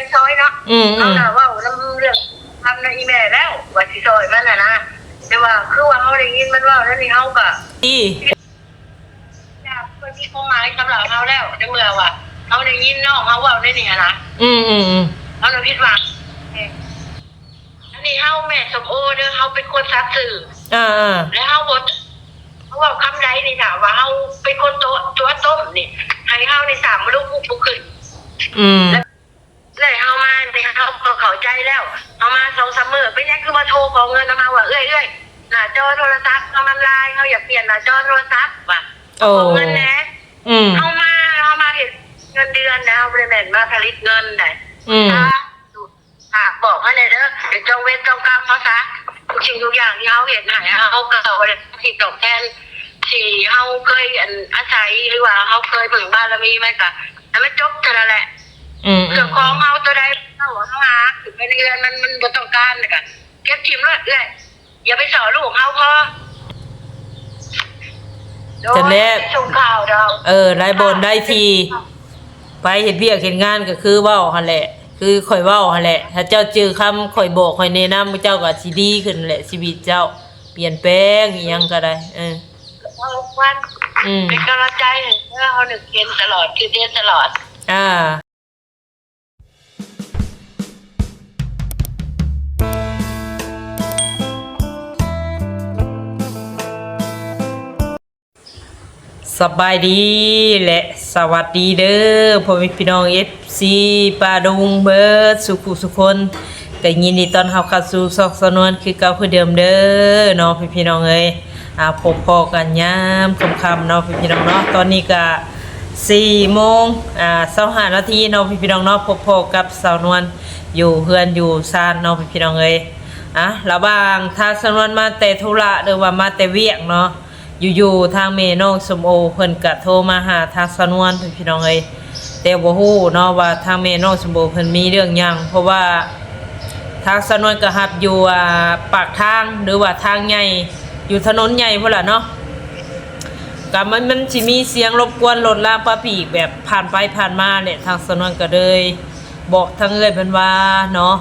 ງຊ່ອຍເນາະ. ອືມໆ ເຮົານະເວົ້ານຳເລື່ອງທຳນະອີແມ່ແລ້ວ ວ່າຊິຊ່ອຍມັນຫັ້ນນະ, ແຕ່ວ່າຄືວ່າເຮົາໄດ້ຍິນມັນເວົ້າແນວນີ້ ເຮົາກໍ ຢາກ ເພິ່ນມີຄວາມໝາຍສຳລັບເຮົາແລ້ວ ໃນເມື່ອວ່າເຮົາໄດ້ຍິນນ້ອງເຮົາເວົ້າແນວນີ້ຫັ້ນນະ. ອືມໆໆ ເຮົາລະຜິດຫວັງ. ອັນນີ້ເຮົາແມ່ສົມໂອເດີ ເຮົາເປັນຄົນສັດຊື່. ອ່າໆ ແລະເຮົາບໍ່ ເຮົາເວົ້າຄຳໃດນີ້ ຖ້າວ່າເຮົາເປັນຄົນຕົວະ ຕົວະຕົ້ມນີ້ ໃຫ້ເຮົານີ້ສ້າງບໍ່ລຸກບໍ່ຂຶ້ນ. ອືມ ແລະເອື້ອຍເຮົາມານີ້ ເຮົາກໍເຂົ້າໃຈແລ້ວ. ເຮົາມາສອງສາມມື້ ເປັນຫຍັງຄືມາໂທຂໍເງິນນຳເຮົາວ່າ ເອື້ອຍໆ ໜ້າຈໍໂທລະສັບເຮົາມັນລາຍ ເຮົາຢາກປ່ຽນໜ້າຈໍໂທລະສັບວ່າ ຂໍເງິນແດ່. ອືມ ເຮົາມາ ເຮົາມາເຮັດເງິນເດືອນນະ ເຮົາບໍ່ໄດ້ແມ່ນມາຜະລິດເງິນໃດ. ອືມ ຝາກບອກມາແດ່ເດີ ເປັນຈອງເວນຈອງກຳເຮົາຊະ. ທຸກສິ່ງທຸກຢ່າງທີ່ເຮົາເຮັດໃຫ້ ເຮົາກໍບໍ່ໄດ້ສິດຕອບແທນ ທີ່ເຮົາເຄີຍ ອັນ ອາໄສ ຫຼືວ່າເຮົາເຄີຍເພິ່ງບາລະມີ ມັນກໍໃຫ້ມັນຈົບເທົ່ານັ້ນແຫຼະ. ອືມໆ ເຄື່ອງຂອງເຮົາຕົວໃດ ເຮົາ ເຮົາຫາຂຶ້ນໄປໃນເຮືອນ ມັນ ມັນບໍ່ຕ້ອງການ ແລ້ວກໍເກັບຖິ້ມໂລດເອື້ອຍ. ຢ່າໄປສໍ້ລູກເຮົາພໍ. ໂດຍ ຈັ່ງແຫຼະ ໄປສົ່ງຂ່າວດອກ. ເອີ ຫຼາຍບ່ອນຫຼາຍທີ່ ໄປເຮັດວຽກເຮັດງານກໍຄືເວົ້າຫັ້ນແຫຼະ ຄືຂ້ອຍເວົ້າຫັ້ນແຫຼະ. ຖ້າເຈົ້າຈື່ຄຳຂ້ອຍບອກ ຂ້ອຍແນະນຳ ເຈົ້າກໍຊິດີຂຶ້ນແຫຼະ ຊີວິດເຈົ້າປ່ຽນແປງອີ່ຫຍັງກໍໄດ້. ເອີ ເຮົາຄວນ ອືມ ເປັນກຳລັງໃຈໃຫ້ເດີ ເຮົານຶກເຫັນຕະຫຼອດ ຄິດເຫັນຕະຫຼອດ. ອ່າ ສະບາຍດີ ແລະ ສະຫວັດດີເດີ ພໍ່ແມ່ພີ່ນ້ອງ ເອັຟຊີ ປ້າລຸງ ເບິດສູ່ຜູ້ສູ່ຄົນ. ກໍຍິນດີຕ້ອນຮັບເຂົ້າສູ່ຊ່ອງສາວນວນຄືເກົ່າຄືເດີມເດີເນາະ ພີ່ນ້ອງເອີຍ. ອ່າ ພົບພໍ້ກັນຍາມຄ່ຳໆເນາະ ພີ່ນ້ອງເນາະ. ຕອນນີ້ກະສີ່ໂມງ ອ່າ ຊາວຫ້ານາທີເນາະ ພີ່ນ້ອງເນາະ. ພົບພໍ້ກັບສາວນວນຢູ່ເຮືອນຢູ່ຊານເນາະ ພີ່ນ້ອງເອີຍ. ອ່າ ລະຫວ່າງທາງສາວນວນມາແຕ່ທຸລະ ຫຼືວ່າມາແຕ່ວຽກເນາະ ຢູ່ໆ ທາງແມ່ນ້ອງສົມໂອເພິ່ນກະໂທມາຫາທາງສາວນວນ ພີ່ນ້ອງເອີຍ. ແຕ່ບໍ່ຮູ້ເນາະວ່າທາງແມ່ນ້ອງສົມໂອເພິ່ນມີເລື່ອງຫຍັງ ເພາະວ່າທາງສາວນວນກໍຮັບຢູ່ ອ່າ ປາກທາງ ຫຼືວ່າທາງໃຫຍ່ ຢູ່ຖະໜົນໃຫຍ່ພຸ້ນລະເນາະ. ກໍມັນ ມັນຊິມີສຽງລົບກວນລົດລາງປາປີກແບບຜ່ານໄປຜ່ານມາແຫຼະ. ທາງສາວນວນກໍເລີຍບອກທາງເອື້ອຍເພິ່ນວ່າເນາະ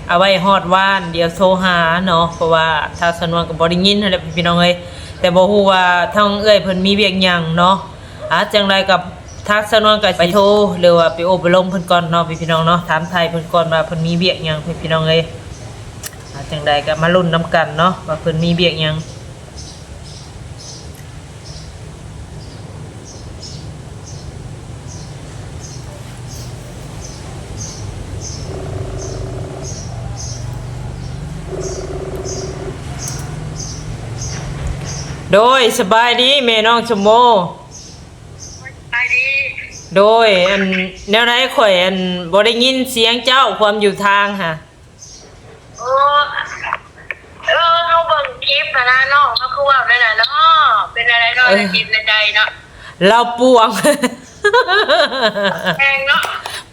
ເອົາໄວ້ຮອດວານ ດຽວໂທຫາເນາະ ເພາະວ່າທາງສາວນວນກໍບໍ່ໄດ້ຍິນຫັ້ນແຫຼະ ພີ່ນ້ອງເອີຍ. ແຕ່ບໍ່ຮູ້ວ່າທາງເອື້ອຍເພິ່ນມີວຽກຫຍັງເນາະ. ອ່າ ຈັ່ງໃດກໍທາງສາວນວນກໍໄປໂທ ຫຼືວ່າໄປໂອ້ໄປລົມເພິ່ນກ່ອນເນາະ ພີ່ນ້ອງເນາະ. ຖາມໄຖ່ເພິ່ນກ່ອນວ່າເພິ່ນມີວຽກຫຍັງ ພີ່ນ້ອງເອີຍ. ອ່າ ຈັ່ງໃດກໍມາລຸ້ນນຳກັນເນາະ ວ່າເພິ່ນມີວຽກຫຍັງ. ໂດຍ ສະບາຍດີແມ່ນ້ອງຊົມໂມ. ສະບາຍດີ. ໂດຍ ອັນ ແນວໃດ ຂ້ອຍ ອັນ ບໍ່ໄດ້ຍິນສຽງເຈົ້າ ຄວາມຢູ່ທາງຫະ. ໂອ້ ເອີ ເຮົາເບິ່ງຄລິບຫັ້ນນະ ນ້ອງເຮົາຄືເວົ້າແນວນັ້ນເນາະ. ເປັນແນວໃດເນາະ ໃນຈິດໃນໃຈເນາະ? ລາວປ່ວງແຮງເນາະ.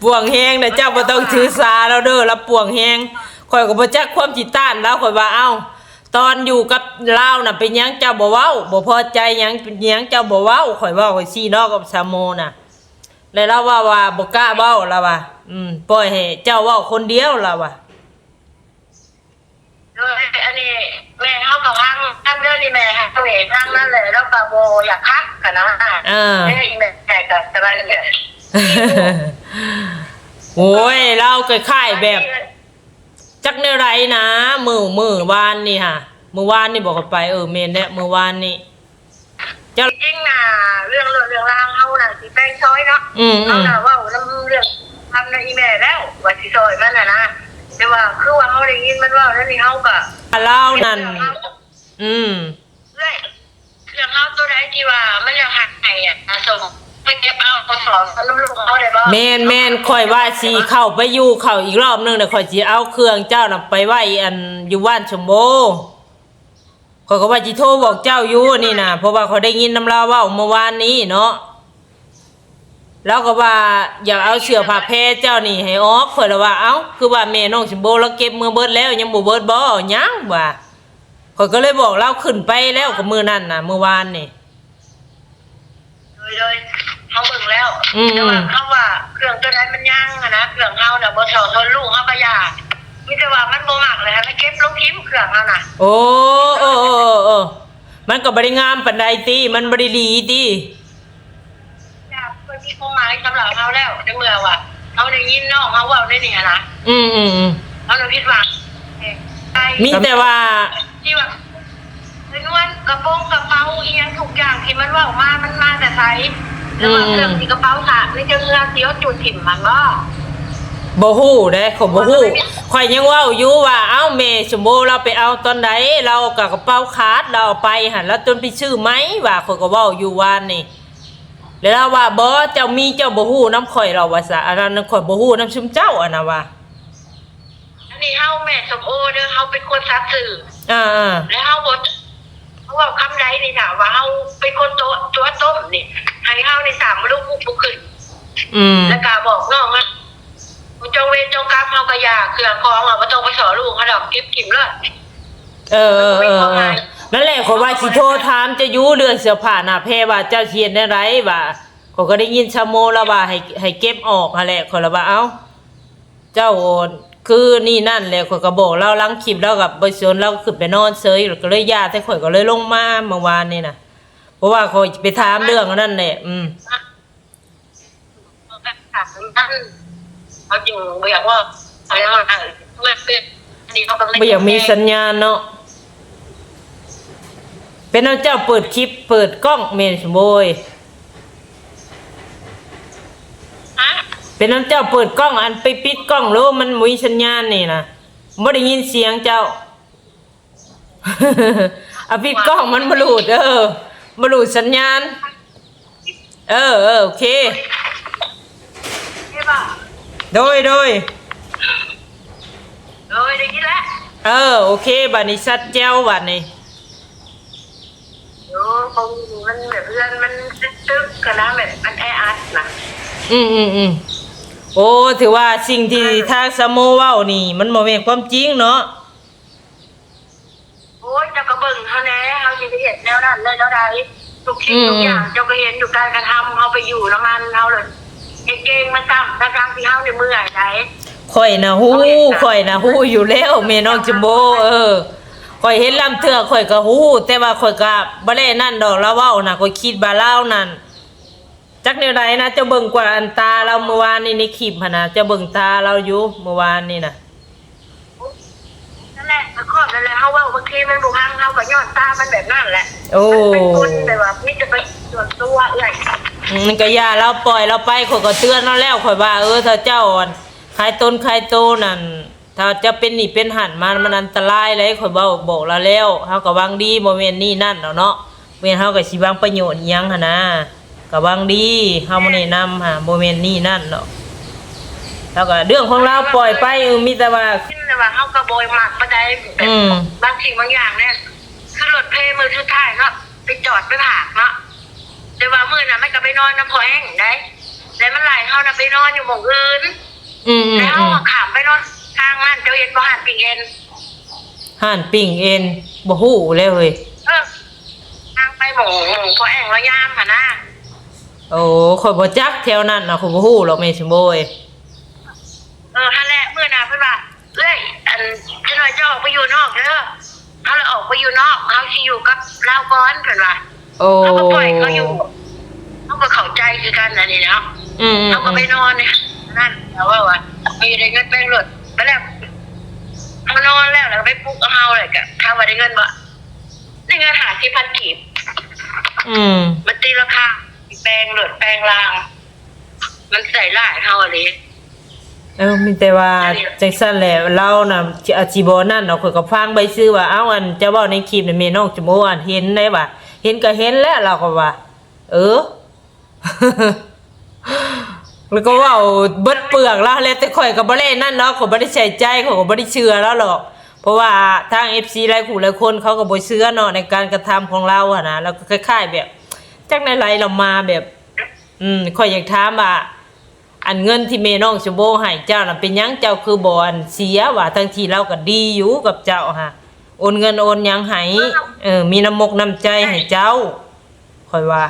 ປ່ວງແຮງນະ ເຈົ້າບໍ່ຕ້ອງຖືສາລາວເດີ ລາວປ່ວງແຮງ. ຂ້ອຍກໍບໍ່ຈັກຄວາມຊິຕ້ານລາວ ຂ້ອຍວ່າ ເອົ້າ ຕອນຢູ່ກັບລາວນະ ເປັນຫຍັງເຈົ້າບໍ່ເວົ້າ? ບໍ່ພໍໃຈຫຍັງ? ເປັນຫຍັງເຈົ້າບໍ່ເວົ້າ? ຂ້ອຍເວົ້າຈັ່ງຊີ້ເນາະ ກັບສາວໂມນະ. ແລ້ວລາວເວົ້າວ່າບໍ່ກ້າເວົ້າ ລາວວ່າ ອືມ ປ່ອຍໃຫ້ເຈົ້າເວົ້າຄົນດຽວ ລາວວ່າ. ໂດຍ ອັນນີ້ແມ່ເຮົາກໍຟັງ ທາງເລື່ອງນີ້ແມ່ເຮົາເອງ ທາງນັ້ນແຫຼະ ລາວກໍບໍ່ຢາກຄັກຫັ້ນນະ. ເອີ ແມ່ກໍສະບາຍໃຈ. ໂອ້ຍ ລາວຄ້າຍໆແບບ ຈັກແນວໃດນະ ມື້ ມື້ວານນີ້ຫະ ມື້ວານນີ້ບໍ່ ຂ້ອຍໄປ ເອີ ແມ່ນແຫຼະ ມື້ວານນີ້. ເຈົ້າ ຈິງນະ ເລື່ອງລົດເລື່ອງລາງເຮົານະ ຊິແບ່ງຊ່ອຍເນາະ. ອືມໆ ເຮົານະເວົ້ານຳເລື່ອງທຳນະອີແມ່ແລ້ວ ວ່າຊິຊ່ອຍມັນຫັ້ນນະ, ແຕ່ວ່າຄືວ່າເຮົາໄດ້ຍິນມັນເວົ້າແນວນີ້ ເຮົາກໍ ລາວນັ້ນ ອືມ ເອື້ອຍ ເຄື່ອງເຮົາໂຕໃດທີ່ວ່າມັນຢາກໃຫ້ອະ ອາ ສົ່ງໄປເກັບເອົາ ຂໍສອນນຳລູກເຮົາໄດ້ບໍ່? ແມ່ນໆ ຂ້ອຍວ່າຊິເຂົ້າໄປຢູ່ເຂົາອີກລອບໜຶ່ງ ແລ້ວຂ້ອຍຊິເອົາເຄື່ອງເຈົ້ານະໄປໄວ້ ອັນ ຢູ່ບ້ານສົມໂອ. ຂ້ອຍກໍວ່າຊິໂທບອກເຈົ້າຢູ່ນີ້ນະ ເພາະວ່າຂ້ອຍໄດ້ຍິນນຳລາວເວົ້າເມື່ອວານນີ້ເນາະ, ລາວກໍວ່າຢາກເອົາເສື້ອຜ້າແພເຈົ້ານີ້ໃຫ້ອອກ. ຂ້ອຍລະວ່າ ເອົ້າ ຄືວ່າແມ່ນ້ອງສົມໂອລາວເກັບເມືອເບິດແລ້ວ ຍັງບໍ່ເບິດບໍ່? ຍັງວ່າ. ຂ້ອຍກໍເລີຍບອກລາວຂຶ້ນໄປແລ້ວ ກໍມື້ນັ້ນນະ ມື້ວານນີ້. ໂດຍ ໂດຍ. ເຮົາເບິ່ງແລ້ວ ອືມ ແຕ່ວ່າເຮົາວ່າເຄື່ອງໂຕໃດມັນຍັງຫັ້ນນະ ເຄື່ອງເຮົານະບໍ່ຊອກຊົນ ລູກເຮົາກໍຢ່າ ມີແຕ່ວ່າມັນບໍ່ມັກແລ້ວໃຫ້ມັນເກັບລົງຖິ້ມເຄື່ອງເຮົານະ. ໂອ້ ເອີ ເອີ ເອີ ມັນກໍບໍ່ໄດ້ງາມປານໃດຕິ ມັນບໍ່ໄດ້ດີຕິ ຢ່າ ເພິ່ນມີຄວາມໝາຍສຳລັບເຮົາແລ້ວ ໃນເມື່ອວ່າເຮົາໄດ້ຍິນນ້ອງເຮົາເວົ້າໃນນີ້ຫັ້ນນະ ອືມໆໆ ເຮົາລະຜິດຫວັງ ມີແຕ່ວ່າ ທີ່ວ່າ ຈຳນວນກະໂປງກະເປົາອີ່ຫຍັງທຸກຢ່າງທີ່ມັນເວົ້າມາ ມັນມາແຕ່ໃສ? ຫຼືວ່າເຄື່ອງທີ່ກະເປົາຂາດ ຫຼືເຈົ້າເມືອຊິເອົາຈູດຖິ້ມຫັ້ນບໍ? ບໍ່ຮູ້ເດ້ ຂ້ອຍບໍ່ຮູ້. ຂ້ອຍຍັງເວົ້າຢູ່ວ່າ ເອົ້າ ແມ່ສົມໂພລາວໄປເອົາຕອນໃດ? ລາວກະກະເປົາຂາດ ລາວເອົາໄປຫັ້ນ ລາວຈົນໄປຊື້ໃໝ່ວ່າ ຂ້ອຍກະເວົ້າຢູ່ວານນີ້ ແລ້ວລາວວ່າ ບໍ່ ເຈົ້າມີເຈົ້າບໍ່ຮູ້ນຳຂ້ອຍ ລາວວ່າຊະ ອັນນັ້ນຂ້ອຍບໍ່ຮູ້ນຳຊຸມເຈົ້າ ອັນນັ້ນວ່າ ອັນນີ້ເຮົາແມ່ສົມໂອເດີ ເຮົາເປັນຄົນສັດຊື່ ອ່າໆ ແລະເຮົາບໍ່ ເຮົາເວົ້າຄຳໃດນີ້ ຖ້າວ່າເຮົາເປັນຄົນຕົວະ ຕົວະຕົ້ມນີ້ ໃຫ້ເຮົານີ້ສ້າງບໍ່ລຸກບໍ່ຂຶ້ນ ອືມ ແລ້ວກະບອກນ້ອງວ່າ ເຈົ້າເວນເຈົ້າກຳ ເຮົາກະຢ່າ ເຄື່ອງຂອງເຮົາບໍ່ຕ້ອງໄປສໍ້ລູກເຮົາດອກ ເກັບຖິ້ມເລີຍ. ເອີໆໆ ນັ້ນແຫຼະ ຂ້ອຍວ່າຊິໂທຖາມເຈົ້າຢູ່ເລື່ອງເສື້ອຜ້າໜ້າແພວ່າ ເຈົ້າຊິເຮັດແນວໃດວ່າ ຂ້ອຍກະໄດ້ຍິນຊາວໂມລາວວ່າໃຫ້ ໃຫ້ເກັບອອກຫັ້ນແຫຼະ ຂ້ອຍລະວ່າ ເອົ້າ ເຈົ້າ ຄືນີ້ນັ້ນແຫຼະ ຂ້ອຍກະບອກລາວຫຼັງຄລິບ ລາວກະບໍ່ສົນ ລາວກະຂຶ້ນໄປນອນເສີຍ ລະກະເລີຍຢ່າ ແຕ່ຂ້ອຍກະເລີຍລົງມາເມື່ອວານນີ້ນະ ເພາະວ່າຂ້ອຍໄປຖາມເລື່ອງອັນນັ້ນແຫຼະ ອືມ ເຮົາຈຶ່ງບໍ່ຢາກເວົ້າ ບໍ່ຢາກມີສັນຍານເນາະ. ເປັນນຳເຈົ້າເປີດຄລິບເປີດກ້ອງແມ່ນໂວ້ຍ ຮະ ເປັນນຳເຈົ້າເປີດກ້ອງ ອັນໄປປິດກ້ອງໂລ ມັນບໍ່ມີສັນຍານນີ້ນະ ບໍ່ໄດ້ຍິນສຽງເຈົ້າ ເອົາ ປິດກ້ອງ ມັນບໍ່ຫຼູດ ເອີ ບໍ່ຫຼູດສັນຍານ. ເອີ ເອີ ໂອເຄ ໂດຍ ໂດຍ ໂດຍ ໄດ້ຍິນແລ້ວ ເອີ ໂອເຄ ບາດນີ້ຊັດແຈ່ວບາດນີ້. ໂອ້ ຂອງມັນແບບເຮືອນມັນຕຶກໆ ຫັ້ນນະ ແບບມັນແອອັດນະ ອືມໆໆ ໂອ້ ຖືວ່າສິ່ງທີ່ທາງສາວໂມເວົ້ານີ້ ມັນບໍ່ແມ່ນຄວາມຈິງເນາະ. ໂອ້ຍ ເຈົ້າກະເບິ່ງເຮົາແດ່ ເຮົາຊິໄປເຮັດແນວນັ້ນໄດ້ແນວໃດ ທຸກສິ່ງ ອືມ ທຸກຢ່າງ ເຈົ້າກະເຫັນຢູ່ການກະທຳ ເຮົາໄປຢູ່ນຳມັນ ເຮົາລະເຮັດເກັ່ງມັນຊ້ຳ ທັງໆທີ່ເຮົານີ້ເມື່ອຍໃດ໋. ຂ້ອຍນະຮູ້ ຂ້ອຍນະຮູ້ຢູ່ແລ້ວ ແມ່ນ້ອງຈຳໂບ ເອີ ຂ້ອຍເຫັນລາງເທື່ອຂ້ອຍກະຮູ້ ແຕ່ວ່າຂ້ອຍກະບໍ່ໄດ້ນັ້ນດອກ ລາວເວົ້ານະ ຂ້ອຍຄິດວ່າລາວນັ້ນ ຈັກແນວໃດນະ ເຈົ້າເບິ່ງກວ່າອັນຕາລາວມື້ວານນີ້ໃນຄລິບຫັ້ນນະ ເຈົ້າເບິ່ງຕາລາວຢູ່ມື້ວານນີ້ນະ. ນັ້ນແຫຼະ ຂອບນັ້ນແຫຼະ ເຮົາເວົ້າບາງທີມັນບໍ່ຟັງ ເຮົາກະຍ້ອນຕາມັນແບບນັ້ນແຫຼະ. ໂອ້ ມັນເປັນຄົນແບບວ່າມີແຕ່ໄປສ່ວນຕົວເອື້ອຍ ອືມ ກະຢ່າລາວ ປ່ອຍລາວໄປ ຂ້ອຍກະເຕືອນລາວແລ້ວ ຂ້ອຍວ່າ ເອີ ຖ້າເຈົ້າ ອັນ ຂາຍຕົນຂາຍໂຕນັ້ນ ຖ້າເຈົ້າເປັນນີ້ເປັນຫັ້ນມາ ມັນອັນຕະລາຍເດ້ ຂ້ອຍເວົ້າບອກລາວແລ້ວ ເຮົາກະຫວັງດີ ບໍ່ແມ່ນນີ້ນັ້ນດອກເນາະ ແມ່ນເຮົາກະຊິຫວັງປະໂຫຍດອີ່ຫຍັງຫັ້ນນາ ກະຫວັງດີ ເຮົາມາແນະນຳຫັ້ນ ບໍ່ແມ່ນນີ້ນັ້ນດອກ ລາວກະເລື່ອງຂອງລາວ ປ່ອຍໄປ ເອີ ມີແຕ່ວ່າ ແຕ່ວ່າເຮົາກະບໍ່ມັກປານໃດ ອືມ ບາງສິ່ງບາງຢ່າງແຫຼະ ຄືລົດເພມື້ສຸດທ້າຍເນາະ ໄປຈອດໄປຝາກເນາະ ແຕ່ວ່າມື້ນັ້ນມັນກະໄປນອນນຳພໍ່ແອງໄດ໋ ແລະມັນໄລ່ເຮົານະໄປນອນຢູ່ໝ່ອງອື່ນ ອືມໆໆ ແລ້ວເຮົາກໍຂ້າມໄປເນາະ ທາງນັ້ນເຈົ້າເຫັນບໍ່ ຮ້ານປີ້ງເອັນ ຮ້ານປີ້ງເອັນ ບໍ່ຮູ້ແລ້ວເຮີ້ຍ ເອີ ທາງໄປໝ່ອງ ໝ່ອງພໍ່ແອງລາວຍາມຫັ້ນນາ. ໂອ້ ຂ້ອຍບໍ່ຈັກແຖວນັ້ນນະ ຂ້ອຍບໍ່ຮູ້ດອກແມ່ສົມໂພຍ. ເອີ ຫັ້ນແຫຼະ ມື້ໜ້າເພິ່ນວ່າ ເອື້ອຍ ອັນ ຈັກໜ້ອຍເຈົ້າອອກໄປຢູ່ນອກເດີ ເຮົາລະອອກໄປຢູ່ນອກ ເຮົາຊິຢູ່ກັບລາວກ່ອນ ເພິ່ນວ່າ. ໂອ້ ເຮົາກໍປ່ອຍເຂົາຢູ່ ເຮົາກໍເຂົ້າໃຈຄືກັນອັນນີ້ເນາະ ອືມໆໆ ເຮົາກໍໄປນອນໃນຫັ້ນ ເຂົາເວົ້າວ່າ ເຮົາຢາກໄດ້ເງິນແປງລົດ ບາດແລ້ວເຮົານອນແລ້ວ ແລ້ວກໍໄປປຸກເອົາເຮົາ ແລ້ວກໍຖາມວ່າໄດ້ເງິນບໍ່ ໄດ້ເງິນຫ້າສິບພັນກີບ ອືມ ມັນຕີລາຄາແປງລົດແປງລາງ ມັນໃສ່ຮ້າຍເຮົາອີ່ຫຼີ. ເອີ ມີແຕ່ວ່າຈັ່ງຊັ້ນແຫຼະ ລາວນະ ອາດຊິບໍ່ນັ້ນດອກ ຂ້ອຍກໍຟັງໄປຊື່ວ່າ ເອົ້າ ອັນເຈົ້າເວົ້າໃນຄລິບນະ ແມ່ນ້ອງຈະບໍ່ ອັນເຫັນໄດ໋ວ່າ ເຫັນກໍເຫັນແຫຼະ ລາວກໍວ່າ ເອີ ລາວກໍເວົ້າເບິດເປືອກລາວແຫຼະ ແຕ່ຂ້ອຍກໍບໍ່ໄດ້ນັ້ນດອກ ຂ້ອຍບໍ່ໄດ້ໃສ່ໃຈ ຂ້ອຍກໍບໍ່ໄດ້ເຊື່ອລາວດອກ ເພາະວ່າທາງເອັຟຊີຫຼາຍຄູ່ຫຼາຍຄົນເຂົາກໍບໍ່ເຊື່ອເນາະ ໃນການກະທຳຂອງລາວຫັ້ນນະ ລາວກໍຄ້າຍໆແບບ ຈັກແນວໃດລາວມາແບບ ອືມ ຂ້ອຍຢາກຖາມວ່າ ອັນເງິນທີ່ແມ່ນ້ອງສະໂບໃຫ້ເຈົ້ານະ ເປັນຫຍັງເຈົ້າຄືບໍ່ອັນເສຍວ່າ ທັງທີ່ລາວກໍດີຢູ່ກັບເຈົ້າຫັ້ນ ໂອນເງິນໂອນຫຍັງໃຫ້ ເອີ ມີນ້ຳມົກນ້ຳໃຈໃຫ້ເຈົ້າ ຂ້ອຍວ່າ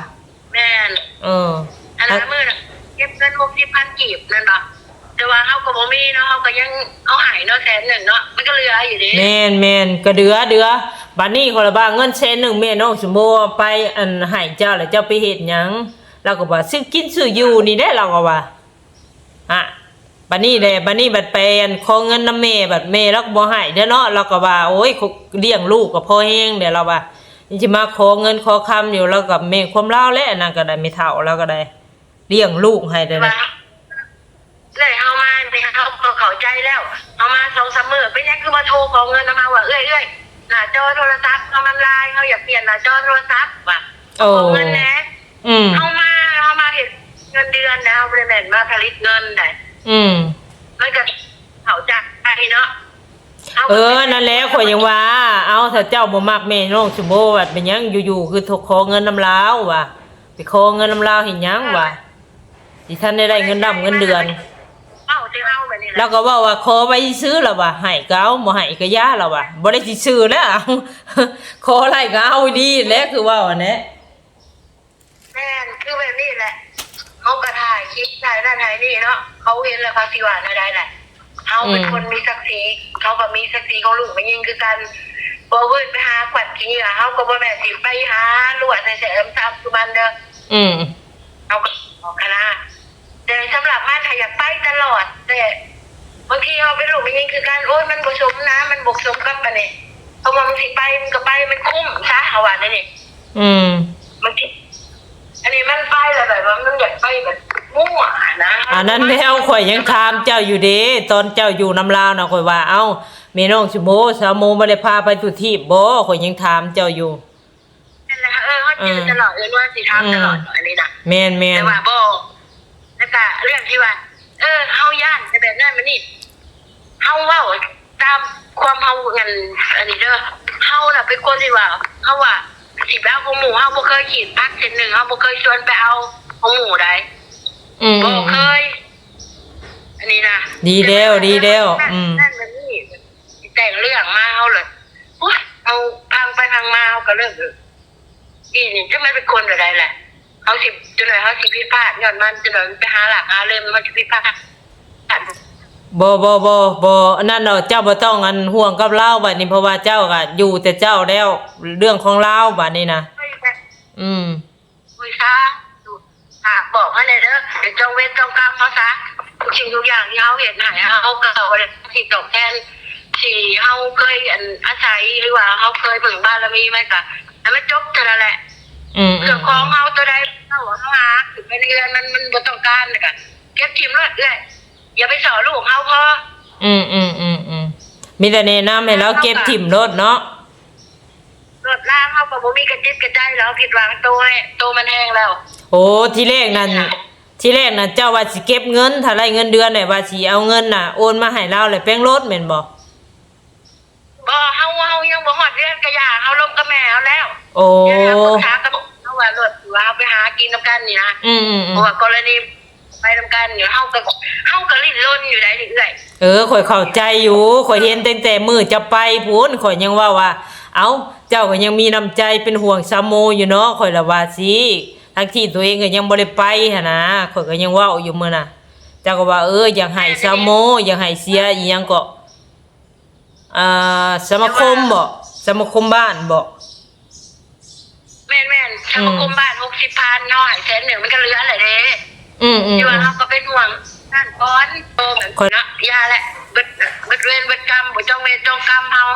ແມ່ນ ເອີ ຫັ້ນ ສາມມື້ນະ ເກັບເງິນຫົກສິບພັນກີບແມ່ນບໍ່? ແຕ່ວ່າເຮົາກໍບໍ່ມີເນາະ ເຮົາກໍຍັງເອົາໃຫ້ເນາະ ແສນໜຶ່ງເນາະ ມັນກໍເຫຼືອຢູ່ເດ້. ແມ່ນໆ ກໍເຫຼືອ ເຫຼືອ. ບາດນີ້ຂ້ອຍລະວ່າເງິນແສນໜຶ່ງແມ່ນ້ອງສົມໂພເອົາໄປ ອັນ ໃຫ້ເຈົ້າ ແລ້ວເຈົ້າໄປເຮັດຫຍັງ? ລາວກໍວ່າ ຊື້ກິນຊື້ຢູ່ນີ້ແຫຼະ ລາວກໍວ່າ. ອະ ບາດນີ້ແຫຼະ ບາດນີ້ບັດໄປ ອັນ ຂໍເງິນນຳແມ່ ບັດແມ່ລາວກໍບໍ່ໃຫ້ເດ້ເນາະ ລາວກໍວ່າ ໂອ້ຍ ລ້ຽງລູກກໍພໍແຮງແລ້ວ ລາວວ່າ ຍັງຊິມາຂໍເງິນຂໍຄຳຢູ່ ລາວກໍແມ່ນຄວາມລາວແຫຼະ ອັນນັ້ນກໍໄດ້ ແມ່ເຖົ້າລາວກໍໄດ້ ລ້ຽງລູກໃຫ້ເດ້. ວ່າເອື້ອຍເຮົາມານີ້ ເຮົາກໍເຂົ້າໃຈແລ້ວ ເຮົາມາສອງສາມມື້ ເປັນຫຍັງຄືມາໂທຂໍເງິນນຳເຮົາ ວ່າ ເອື້ອຍ ເອື້ອຍ ໜ້າຈໍໂທລະສັບເຮົາມັນລາຍ ເຮົາຢາກປ່ຽນໜ້າຈໍໂທລະສັບ ວ່າ ຂໍເງິນແດ່. ອືມ ເຮົາມາ ເຮົາມາເຮັດເງິນເດືອນນະ ເຮົາບໍ່ໄດ້ແມ່ນມາຜະລິດເງິນໃດ. ອືມ ມັນກໍເຂົ້າໃຈເນາະ. ເອີ ນັ້ນແຫຼະ ຂ້ອຍຍັງວ່າ ເອົ້າ ຖ້າເຈົ້າບໍ່ມັກແມ່ນ້ອງສົມໂພ ວ່າເປັນຫຍັງຢູ່ໆຄືໂທຂໍເງິນນຳລາວ ວ່າ ໄປຂໍເງິນນຳລາວເຮັດຫຍັງ ວ່າ ຊິທັນໄດ້ໄດ້ເງິນດຳເງິນເດືອນ. ເວົ້າແຕ່ເຮົາແບບນີ້ແຫຼະ ລາວກໍເວົ້າວ່າ ຂໍໄວ້ຊື່ໆ ລາວວ່າ ໃຫ້ກໍເອົາ ບໍ່ໃຫ້ກໍຢ່າ ລາວວ່າ ບໍ່ໄດ້ຊິຊື້ແລ້ວ ເອົາ ຂໍໄດ້ກໍເອົາດີແຫຼະ ຄືເວົ້າຫັ້ນແຫຼະ. ແມ່ນ ຄືແບບນີ້ແຫຼະ ເຮົາກໍຖ່າຍຄລິບ ຖ່າຍນັ້ນຖ່າຍນີ້ເນາະ ເຂົາເຫັນແລ້ວເຂົາຊິວ່າແນວໃດລະ? ເຮົາເປັນ ອືມ ຄົນມີສັກສີ ເຂົາກໍມີສັກສີຂອງລູກແມ່ຍິງຄືກັນ. ບໍ່ວືດໄປຫາຂວັນຂີ້ເຫຍື້ອ ເຮົາກໍບໍ່ແມ່ນຊິໄປຫາລວດໃສ່ແສມຊຳຄືມັນເດີ. ອືມ ເຮົາກໍອອກຄະນະ ແຕ່ສຳລັບມັນຫາຢາກໄປຕະຫຼອດ ແຕ່ບາງທີເຮົາເປັນລູກແມ່ຍິງຄືກັນ ໂອ້ຍ ມັນບໍ່ສົມນະ ມັນບໍ່ສົມກັບອັນນີ້ ເພາະວ່າມັນຊິໄປ ມັນກໍໄປ ມັນຄຸ້ມຊະ ເຮົາວ່າແນວນີ້. ອືມ ບາງທີ ອັນນີ້ມັນໄປແລ້ວແບບວ່າມັນຢາກໄປແບບມົ້ວນະ. ອັນນັ້ນແລ້ວ ຂ້ອຍຍັງຖາມເຈົ້າຢູ່ເດ້ ຕອນເຈົ້າຢູ່ນຳລາວນະ ຂ້ອຍວ່າ ເອົ້າ ແມ່ນ້ອງສົມໂພ ສາວໂມບໍ່ໄດ້ພາໄປທຸກທີບບໍ່? ຂ້ອຍຍັງຖາມເຈົ້າຢູ່. ນັ້ນແຫຼະ ເອີ ເຮົາຈື່ຕະຫຼອດ ເອີ ວ່າຊິຖາມຕະຫຼອດ ອືມ ອັນນີ້ນະ. ແມ່ນໆ ແຕ່ວ່າບໍ່ ແລ້ວກະເລື່ອງທີ່ວ່າ ເອີ ເຮົາຢ້ານແບບນັ້ນແບບນີ້ ເຮົາເວົ້າຕາມຄວາມເຮົາ ອັນ ອັນນີ້ເດີ ເຮົານະເປັນຄົນທີ່ວ່າ ເຮົາວ່າຊິໄປເອົາຂອງໝູ່ ເຮົາບໍ່ເຄີຍຂີດຜັກເສັ້ນໜຶ່ງ ເຮົາບໍ່ເຄີຍຊວນໄປເອົາຂອງໝູ່ໃດ. ອືມ ບໍ່ເຄີຍ ອືມ ອັນນີ້ນະ ດີແລ້ວ ດີແລ້ວ ອືມ ນັ້ນແບບນີ້ ຊິແຕ່ງເລື່ອງມາເຮົາເລີຍ ໂອ້ຍ ເຮົາຟັງໄປຟັງມາເຮົາກໍເລີກ ອີນີ້ຈັກແມ່ນເປັນຄົນແບບໃດແຫຼະ ເຮົາຊິ ຈັ່ງໃດເຮົາຊິຜິດພາດຍ້ອນມັນ ຈັ່ງໃດມັນໄປຫາລາກຫາເຫຼັ້ມ ເຮົາຊິຜິດພາດ. ບໍ່ ບໍ່ ບໍ່ ບໍ່ ອັນນັ້ນດອກ ເຈົ້າບໍ່ຕ້ອງ ອັນ ຫ່ວງກັບລາວບາດນີ້ ເພາະວ່າເຈົ້າກະຢູ່ແຕ່ເຈົ້າແລ້ວ ເລື່ອງຂອງລາວບາດນີ້ນະ. ອືມ ໂອ້ຍ ສາທຸ ຝາກບອກເຮົາແດ່ເດີ ໃຫ້ຈອງເວນຈອງກຳເຮົາຊະ ທຸກສິ່ງທຸກຢ່າງທີ່ເຮົາເຮັດໃຫ້ ເຮົາກໍບໍ່ໄດ້ສິດຕອບແທນ ທີ່ເຮົາເຄີຍ ອັນ ອາໄສ ຫຼືວ່າເຮົາເຄີຍເພິ່ງບາລະມີ ມັນກໍໃຫ້ມັນຈົບເທົ່ານັ້ນແຫຼະ. ອືມ ເຄື່ອງຂອງເຮົາຕົວໃດ ເຮົາຫາຂຶ້ນໄປເຮືອນ ມັນ ມັນບໍ່ຕ້ອງການ ແລ້ວກໍເກັບຖິ້ມໂລດເອື້ອຍ ຢ່າໄປສໍ້ລູກເຮົາພໍ. ອືມໆໆໆ ມີແຕ່ແນະນຳໃຫ້ລາວເກັບຖິ້ມໂລດເນາະ. ລົດລາງເຮົາກໍບໍ່ມີກະຈິດກະໃຈແລ້ວ ຜິດຫວັງໂຕແລ້ວ ໂຕມັນແຮງແລ້ວ. ໂອ້ ທີແລກນັ້ນ ທີແລກນັ້ນເຈົ້າວ່າຊິເກັບເງິນ ຖ້າໄດ້ເງິນເດືອນແລ້ວວ່າຊິເອົາເງິນນະໂອນມາໃຫ້ລາວ ແລ້ວແປງລົດແມ່ນບໍ່? ບໍ່ ເຮົາ ເຮົາຍັງບໍ່ຮອດເດືອນກະຢ່າ ເຮົາລົມກັບແມ່ເຮົາແລ້ວ. ໂອ້ ດຽວນີ້ເຮົາປຶກສາກັບເຮົາວ່າລົດ ວ່າເຮົາໄປຫາກິນນຳກັນນີ້ນະ. ອືມໆໆ ເພາະວ່າກໍລະນີ ໄປນຳກັນຢູ່ ເຮົາກໍ ເຮົາກໍຫຼິ້ນລົນຢູ່ໃດ໋ເອື້ອຍ. ເອີ ຂ້ອຍເຂົ້າໃຈຢູ່ ຂ້ອຍເຫັນຕັ້ງແຕ່ມື້ເຈົ້າໄປພຸ້ນ ຂ້ອຍຍັງເວົ້າວ່າ ເອົ້າ ເຈົ້າກໍຍັງມີນ້ຳໃຈເປັນຫ່ວງສາວໂມຢູ່ເນາະ ຂ້ອຍລະວ່າຊີ້ ທັງທີ່ຕົວເອງກໍຍັງບໍ່ໄດ້ໄປຫັ້ນນະ ຂ້ອຍກໍຍັງເວົ້າຢູ່ມື້ນະ ເຈົ້າກໍວ່າ ເອີ ຢາກໃຫ້ສາວໂມ ຢາກໃຫ້ເສຍອີ່ຫຍັງເກາະ ອ່າ ສະມາຄົມບໍ ສະມາຄົມບ້ານບໍ? ແມ່ນໆ ສະມາຄົມບ້ານຫົກສິບພັນເນາະ ໃຫ້ແສນໜຶ່ງມັນກໍເຫຼືອແຫຼະເດ້. ອືມໆ ທີ່ວ່າເຮົາກໍເປັນຫ່ວງນັ້ນກ່ອນ ໂຕແບບເນາະ ຢ່າແຫຼະ ເບິດ ເບິດເວນເບິດກຳ ບໍ່ຈອງເວນຈອງກຳເຮົາ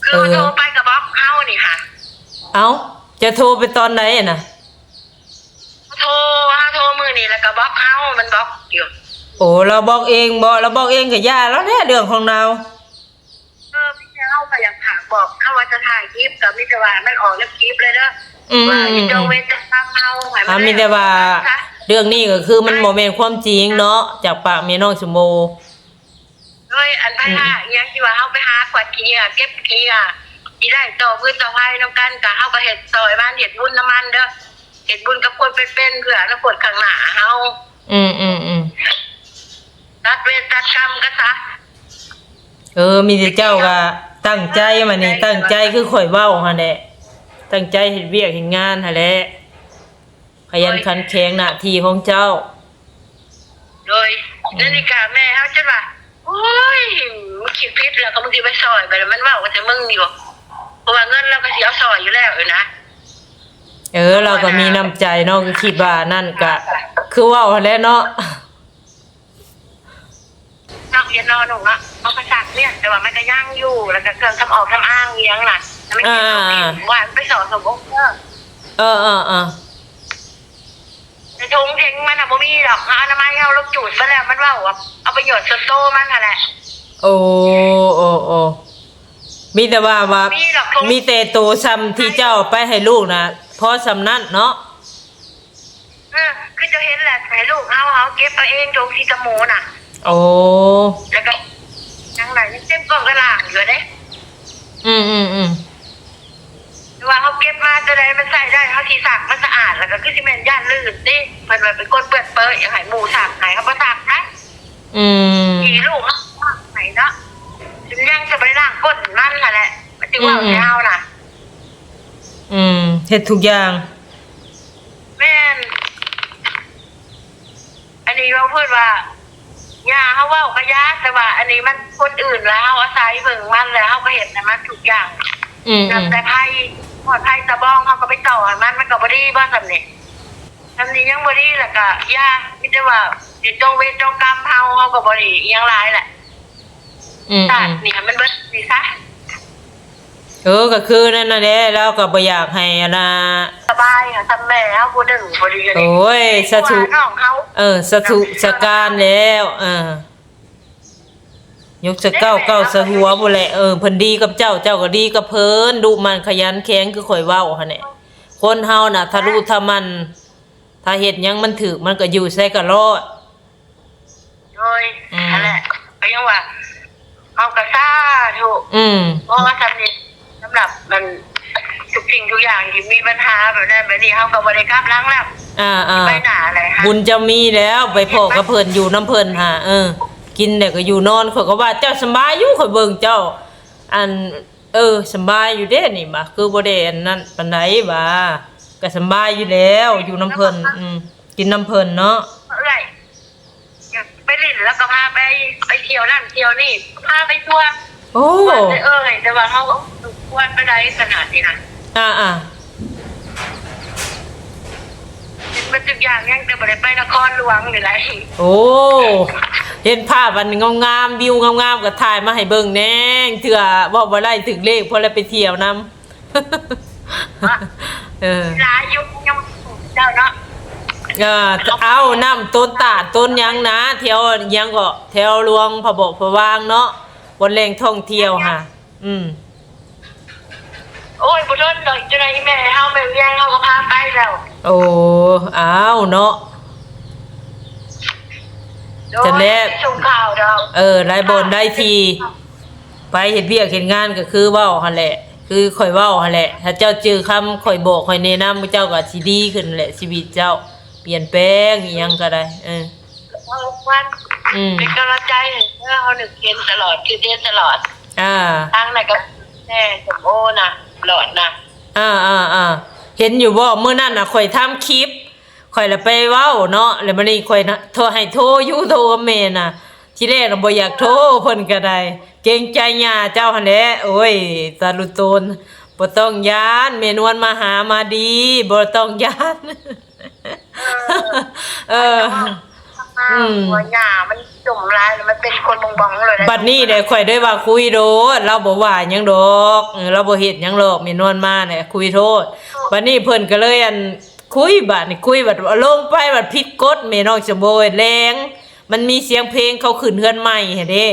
ຄືວ່າໂທໄປກໍບລັອກເຮົານີ້ຫາ. ເອົ້າ ຈະໂທໄປຕອນໃດນະ? ໂທ ຫາໂທມື້ນີ້ແລ້ວກໍບລັອກເຮົາ ມັນບລັອກຢູ່. ໂອ້ ລາວບລັອກເອງບໍ? ລາວບລັອກເອງກໍຢ່າລາວແຫຼະ ເລື່ອງຂອງລາວ. ເອີ ມີແຕ່ເຮົາກໍຢາກຝາກບອກ ເຮົາວ່າຈະຖ່າຍຄລິບ ກໍມີແຕ່ວ່າໃຫ້ມັນອອກໃນຄລິບເລີຍເດີ ອືມ ວ່າຢ່າຈອງເວນຈອງກຳເຮົາ ໃຫ້ມັນ ອ່າ ມີແຕ່ວ່າເລື່ອງນີ້ກໍຄືມັນບໍ່ແມ່ນຄວາມຈິງເນາະ ຈາກປາກແມ່ນ້ອງສົມໂມ. ໂດຍ ອັນພາ ອືມ ອີ່ຫຍັງທີ່ວ່າເຮົາໄປຫາຂວັດຂີ້ເຫຍື້ອ ເກັບຂີ້ເຫຍື້ອ ທີ່ໄດ້ຕໍ່ພື້ນຕໍ່ໄພນຳກັນ ກໍເຮົາກໍເຮັດຊ່ອຍມັນ ເຮັດບຸນນຳມັນເດີ ເຮັດບຸນກັບຄົນເປັນໆ ເພື່ອອະນາຄົດຂ້າງໜ້າເຮົາ. ອືມໆໆ ຕັດເວນຕັດກຳກັນຊະ. ເອີ ມີແຕ່ເຈົ້າກໍຕັ້ງໃຈ ມານີ້ຕັ້ງໃຈຄືຂ້ອຍເວົ້າຫັ້ນແຫຼະ ຕັ້ງໃຈເຮັດວຽກເຮັດງານຫັ້ນແຫຼະ. ຂະຫຍັນຂັນແຂງໜ້າທີ່ຂອງເຈົ້າ. ໂດຍ ອືມ ເດ ນີ້ກະແມ່ເຮົາຈົນວ່າ ໂອ້ຍ ມຶງຄິດຜິດແລ້ວ ກໍມຶງຊິໄປຊ່ອຍ ບາດນີ້ມັນເວົ້າກັບແຕ່ມຶງຢູ່ ເພາະວ່າເງິນລາວກໍຊິເອົາຊ່ອຍຢູ່ແລ້ວນະ. ເອີ ລາວກໍມີນ້ຳໃຈເນາະ ກໍຄິດວ່ານັ້ນ ກະຄືເວົ້າຫັ້ນແຫຼະເນາະ. ເນາະ ເຮັດເນາະ ໜູເນາະ ເຮົາກໍຊັກເນຍ ແຕ່ວ່າມັນກໍຍັງຢູ່ ແລ້ວກໍເຄື່ອງສຳອອງສຳອາງອີ່ຫຍັງນະ ແລ້ວມັນກິນ ອ່າ ເອົາກິນ ອ່າ ວ່າມັນໄປສໍ້ສົມອົງເດີ ເອີ ເອີ ເອີ ໃນຖົງເຖິງມັນນະບໍ່ມີດອກ ເຮົາອະນາໄມ ເຮົາລົບຈູດໄປແລ້ວ ມັນເວົ້າວ່າເອົາປະໂຫຍດສ່ວນໂຕມັນຫັ້ນແຫຼະ. ໂອ້ ໂອ້ ໂອ້ ມີແຕ່ວ່າ ວ່າ ມີດອກ ມີແຕ່ໂຕຊ່ຳທີ່ເຈົ້າເອົາໄປໃຫ້ລູກນະ ພໍຊ່ຳນັ້ນເນາະ. ເອີ ຄືເຈົ້າເຫັນແຫຼະ ໃຫ້ລູກເຮົາ ເຮົາເກັບເອົາເອງ ດົງສີຕະໂມນະ. ໂອ້ ແລ້ວກໍຍັງໄດ້ ຍັງເຕັມກ້ອງກະລ່າງຢູ່ເດ້. ອືມໆໆ ແຕ່ວ່າເຮົາເກັບມາຕົວໃດມັນໃຊ້ໄດ້ ເຮົາຊິຊັກມັນສະອາດ ແລ້ວກໍຄືຊິແມ່ນຢ້ານລື່ນຕິ ເພິ່ນວ່າເປັນກົ້ນເປື້ອນເປິ ຢາກໃຫ້ໝູ່ຊັກໃຫ້ ເຮົາບໍ່ຊັກນະ. ອືມ ທີ່ລູກເຮົາໃຫ້ເນາະ ຍັງຈະໄປລ້າງກົ້ນມັນຫັ້ນແຫຼະ ມັນຈຶ່ງເວົ້າໃສ່ເຮົານະ. ອືມ ເຮັດທຸກຢ່າງ. ແມ່ນ ອັນນີ້ເວົ້າເພິ່ນວ່າ ຢ່າ ເຮົາເວົ້າກໍຢ່າ ແຕ່ວ່າອັນນີ້ມັນຄົນອື່ນ ແລ້ວເຮົາອາໄສເບິ່ງມັນ ແລ້ວເຮົາກໍເຮັດໃຫ້ມັນທຸກຢ່າງ. ອືມໆ ນຳແຕ່ໄພ ຮອດໄພຕາບອງ ເຮົາກໍໄປຕໍ່ໃຫ້ມັນ ມັນກໍບໍ່ດີບໍ່ສ່ຳນີ້. ສ່ຳນີ້ຍັງບໍ່ດີ ແລ້ວກໍຢ່າ ມີແຕ່ວ່າຊິຈົງເວນຈົງກຳເຮົາ ເຮົາກໍບໍ່ໄດ້ອີ່ຫຍັງຫຼາຍແຫຼະ. ອືມໆ ຊາດນີ້ໃຫ້ມັນເບິດນີ້ຊະ. ເອີ ກໍຄືນັ້ນນະແຫຼະ ລາວກໍບໍ່ຢາກໃຫ້ອັນນ່າ ສະບາຍຫາສ່ຳແມ່ເຮົາຜູ້ໜຶ່ງພໍດີ. ໂອ້ຍ ສາທຸ ນ້ອງເຮົາ ເອີ ສາທຸສາການແລ້ວ. ເອີ ຍົກສະເກົ້າ ເກົ້າສະຫົວພຸ້ນແຫຼະ. ເອີ ເພິ່ນດີກັບເຈົ້າ ເຈົ້າກໍດີກັບເພິ່ນ ດຸໝັ່ນຂະຫຍັນແຂງ ຄືຂ້ອຍເວົ້າຫັ້ນແຫຼະ. ຄົນເຮົານະ ທະລຸທະໝັ່ນ ຖ້າເຮັດຫຍັງມັນຖືກ ມັນກໍຢູ່ໃສກໍລອດ. ໂດຍ ອືມ ຫັ້ນແຫຼະ ກໍຍັງວ່າ ເຮົາກໍສາທຸ ອືມ ເພາະວ່າສ່ຳນີ້ ສຳລັບມັນ ທຸກສິ່ງທຸກຢ່າງທີ່ມີບັນຫາແບບນັ້ນແບບນີ້ ເຮົາກໍບໍ່ໄດ້ກັບຫຼັງແລ້ວ. ອ່າໆ ໄປໜ້າແຫຼະ ບຸນເຈົ້າມີແລ້ວ ໄປພໍ້ກັບເພິ່ນ ຢູ່ນຳເພິ່ນຫາ ເອີ ກິນແລ້ວກໍຢູ່ນອນ. ຂ້ອຍກໍວ່າເຈົ້າສຳບາຍຢູ່ ຂ້ອຍເບິ່ງເຈົ້າ ອັນ ເອີ ສຳບາຍຢູ່ເດ້ນີ້ ວ່າຄືບໍ່ໄດ້ອັນນັ້ນປານໃດ ວ່າກໍສຳບາຍຢູ່ແລ້ວ ຢູ່ນຳເພິ່ນ ອືມ ກິນນຳເພິ່ນເນາະ. ເອື້ອຍ ຢາກໄປຫຼິ້ນ ແລ້ວກໍພາໄປ ໄປທ່ຽວນັ້ນທ່ຽວນີ້ ພາໄປທົ່ວ. ໂອ້ ເອື້ອຍ ແຕ່ວ່າເຮົາກໍຄວນໄປໄດ້ຂະໜາດນີ້ນະ. ອ່າໆ ເຫັນເບິດທຸກຢ່າງ ຍັງແຕ່ບໍ່ໄດ້ໄປນະຄອນຫຼວງນີ້ແຫຼະ. ໂອ້ ເຫັນພາບອັນງາມໆ ວິວງາມໆ ກໍຖ່າຍມາໃຫ້ເບິ່ງແດ່ ເທື່ອເວົ້າບໍ່ໄດ້ຖືກເລກ ພໍແລ້ວໄປທ່ຽວນຳ. ເອີ ຫຼາຍຢູ່ ຍັງເຈົ້າເນາະ. ເອີ ເອົາ ນ້ຳຕົ້ນຕາດຕົ້ນຫຍັງນະ ແຖວຫຍັງເກາະ ແຖວຫຼວງພະບອກພະບາງເນາະ ບ່ອນແຫຼ່ງທ່ອງທ່ຽວຫາ. ອືມ ໂອ້ຍ ບໍ່ດົນດອກ ຈັ່ງໃດອີແມ່ເຮົາ ແມ່ວຽງເຮົາກໍພາໄປແລ້ວ. ໂອ້ ອ້າວເນາະ. ໂດຍ ຈັ່ງແລ້ວ ໄດ້ສົ່ງຂ່າວດອກ. ເອີ ຫຼາຍບ່ອນຫຼາຍທີ່ ໄປເຮັດວຽກເຮັດງານກໍຄືເວົ້າຫັ້ນແຫຼະ ຄືຂ້ອຍເວົ້າຫັ້ນແຫຼະ. ຖ້າເຈົ້າຈື່ຄຳຂ້ອຍບອກ ຂ້ອຍແນະນຳ ເຈົ້າກໍຊິດີຂຶ້ນແຫຼະ ຊີວິດເຈົ້າປ່ຽນແປງອີ່ຫຍັງກໍໄດ້. ເອີ ເຮົາຄວນ ອືມ ເປັນກຳລັງໃຈໃຫ້ເດີ ເຮົານຶກເຫັນຕະຫຼອດ ຄິດເຫັນຕະຫຼອດ. ອ່າ ທາງໃດກໍແມ່ສົມໂອນະ ຫຼອດນະ. ອ່າໆໆ ເຫັນຢູ່ບໍ່ ມື້ນັ້ນນະ ຂ້ອຍທຳຄລິບ ຂ້ອຍລະໄປເວົ້າເນາະ ແລ້ວບັດນີ້ຂ້ອຍນະ ໂທ ໃຫ້ໂທຢູ່ ໂທກັບແມ່ນະ. ທີແລກນະບໍ່ຢາກໂທ ເພິ່ນກໍໄດ້ ເກງໃຈຍ່າເຈົ້າຫັ້ນແຫຼະ. ໂອ້ຍ ຕາລຸໂຕນ ບໍ່ຕ້ອງຢ້ານ ແມ່ນວນມາຫາມາດີ ບໍ່ຕ້ອງຢ້ານ. ເອີ ເອີ ອືມ ຫົວຫຍ້າມັນຈົມຫຼາຍ ແລ້ວມັນເປັນຄົນບອງໆເລີຍ. ບັດນີ້ແຫຼະ ຂ້ອຍໄດ້ວ່າຄຸຍໂລດ ລາວບໍ່ວ່າຫຍັງດອກ. ເອີ ລາວບໍ່ເຮັດຫຍັງດອກ ແມ່ນວນມາແຫຼະ ຄຸຍໂລດ. ບັດນີ້ເພິ່ນກໍເລີຍ ອັນ ຄຸຍ ບາດນີ້ຄຸຍ ບັດລົງໄປ ບັດຜິດກົດ ແມ່ນ້ອງສະໂບຍ ແລງ ມັນມີສຽງເພງ ເຂົາຂຶ້ນເຮືອນໃໝ່ຫັ້ນເດ້.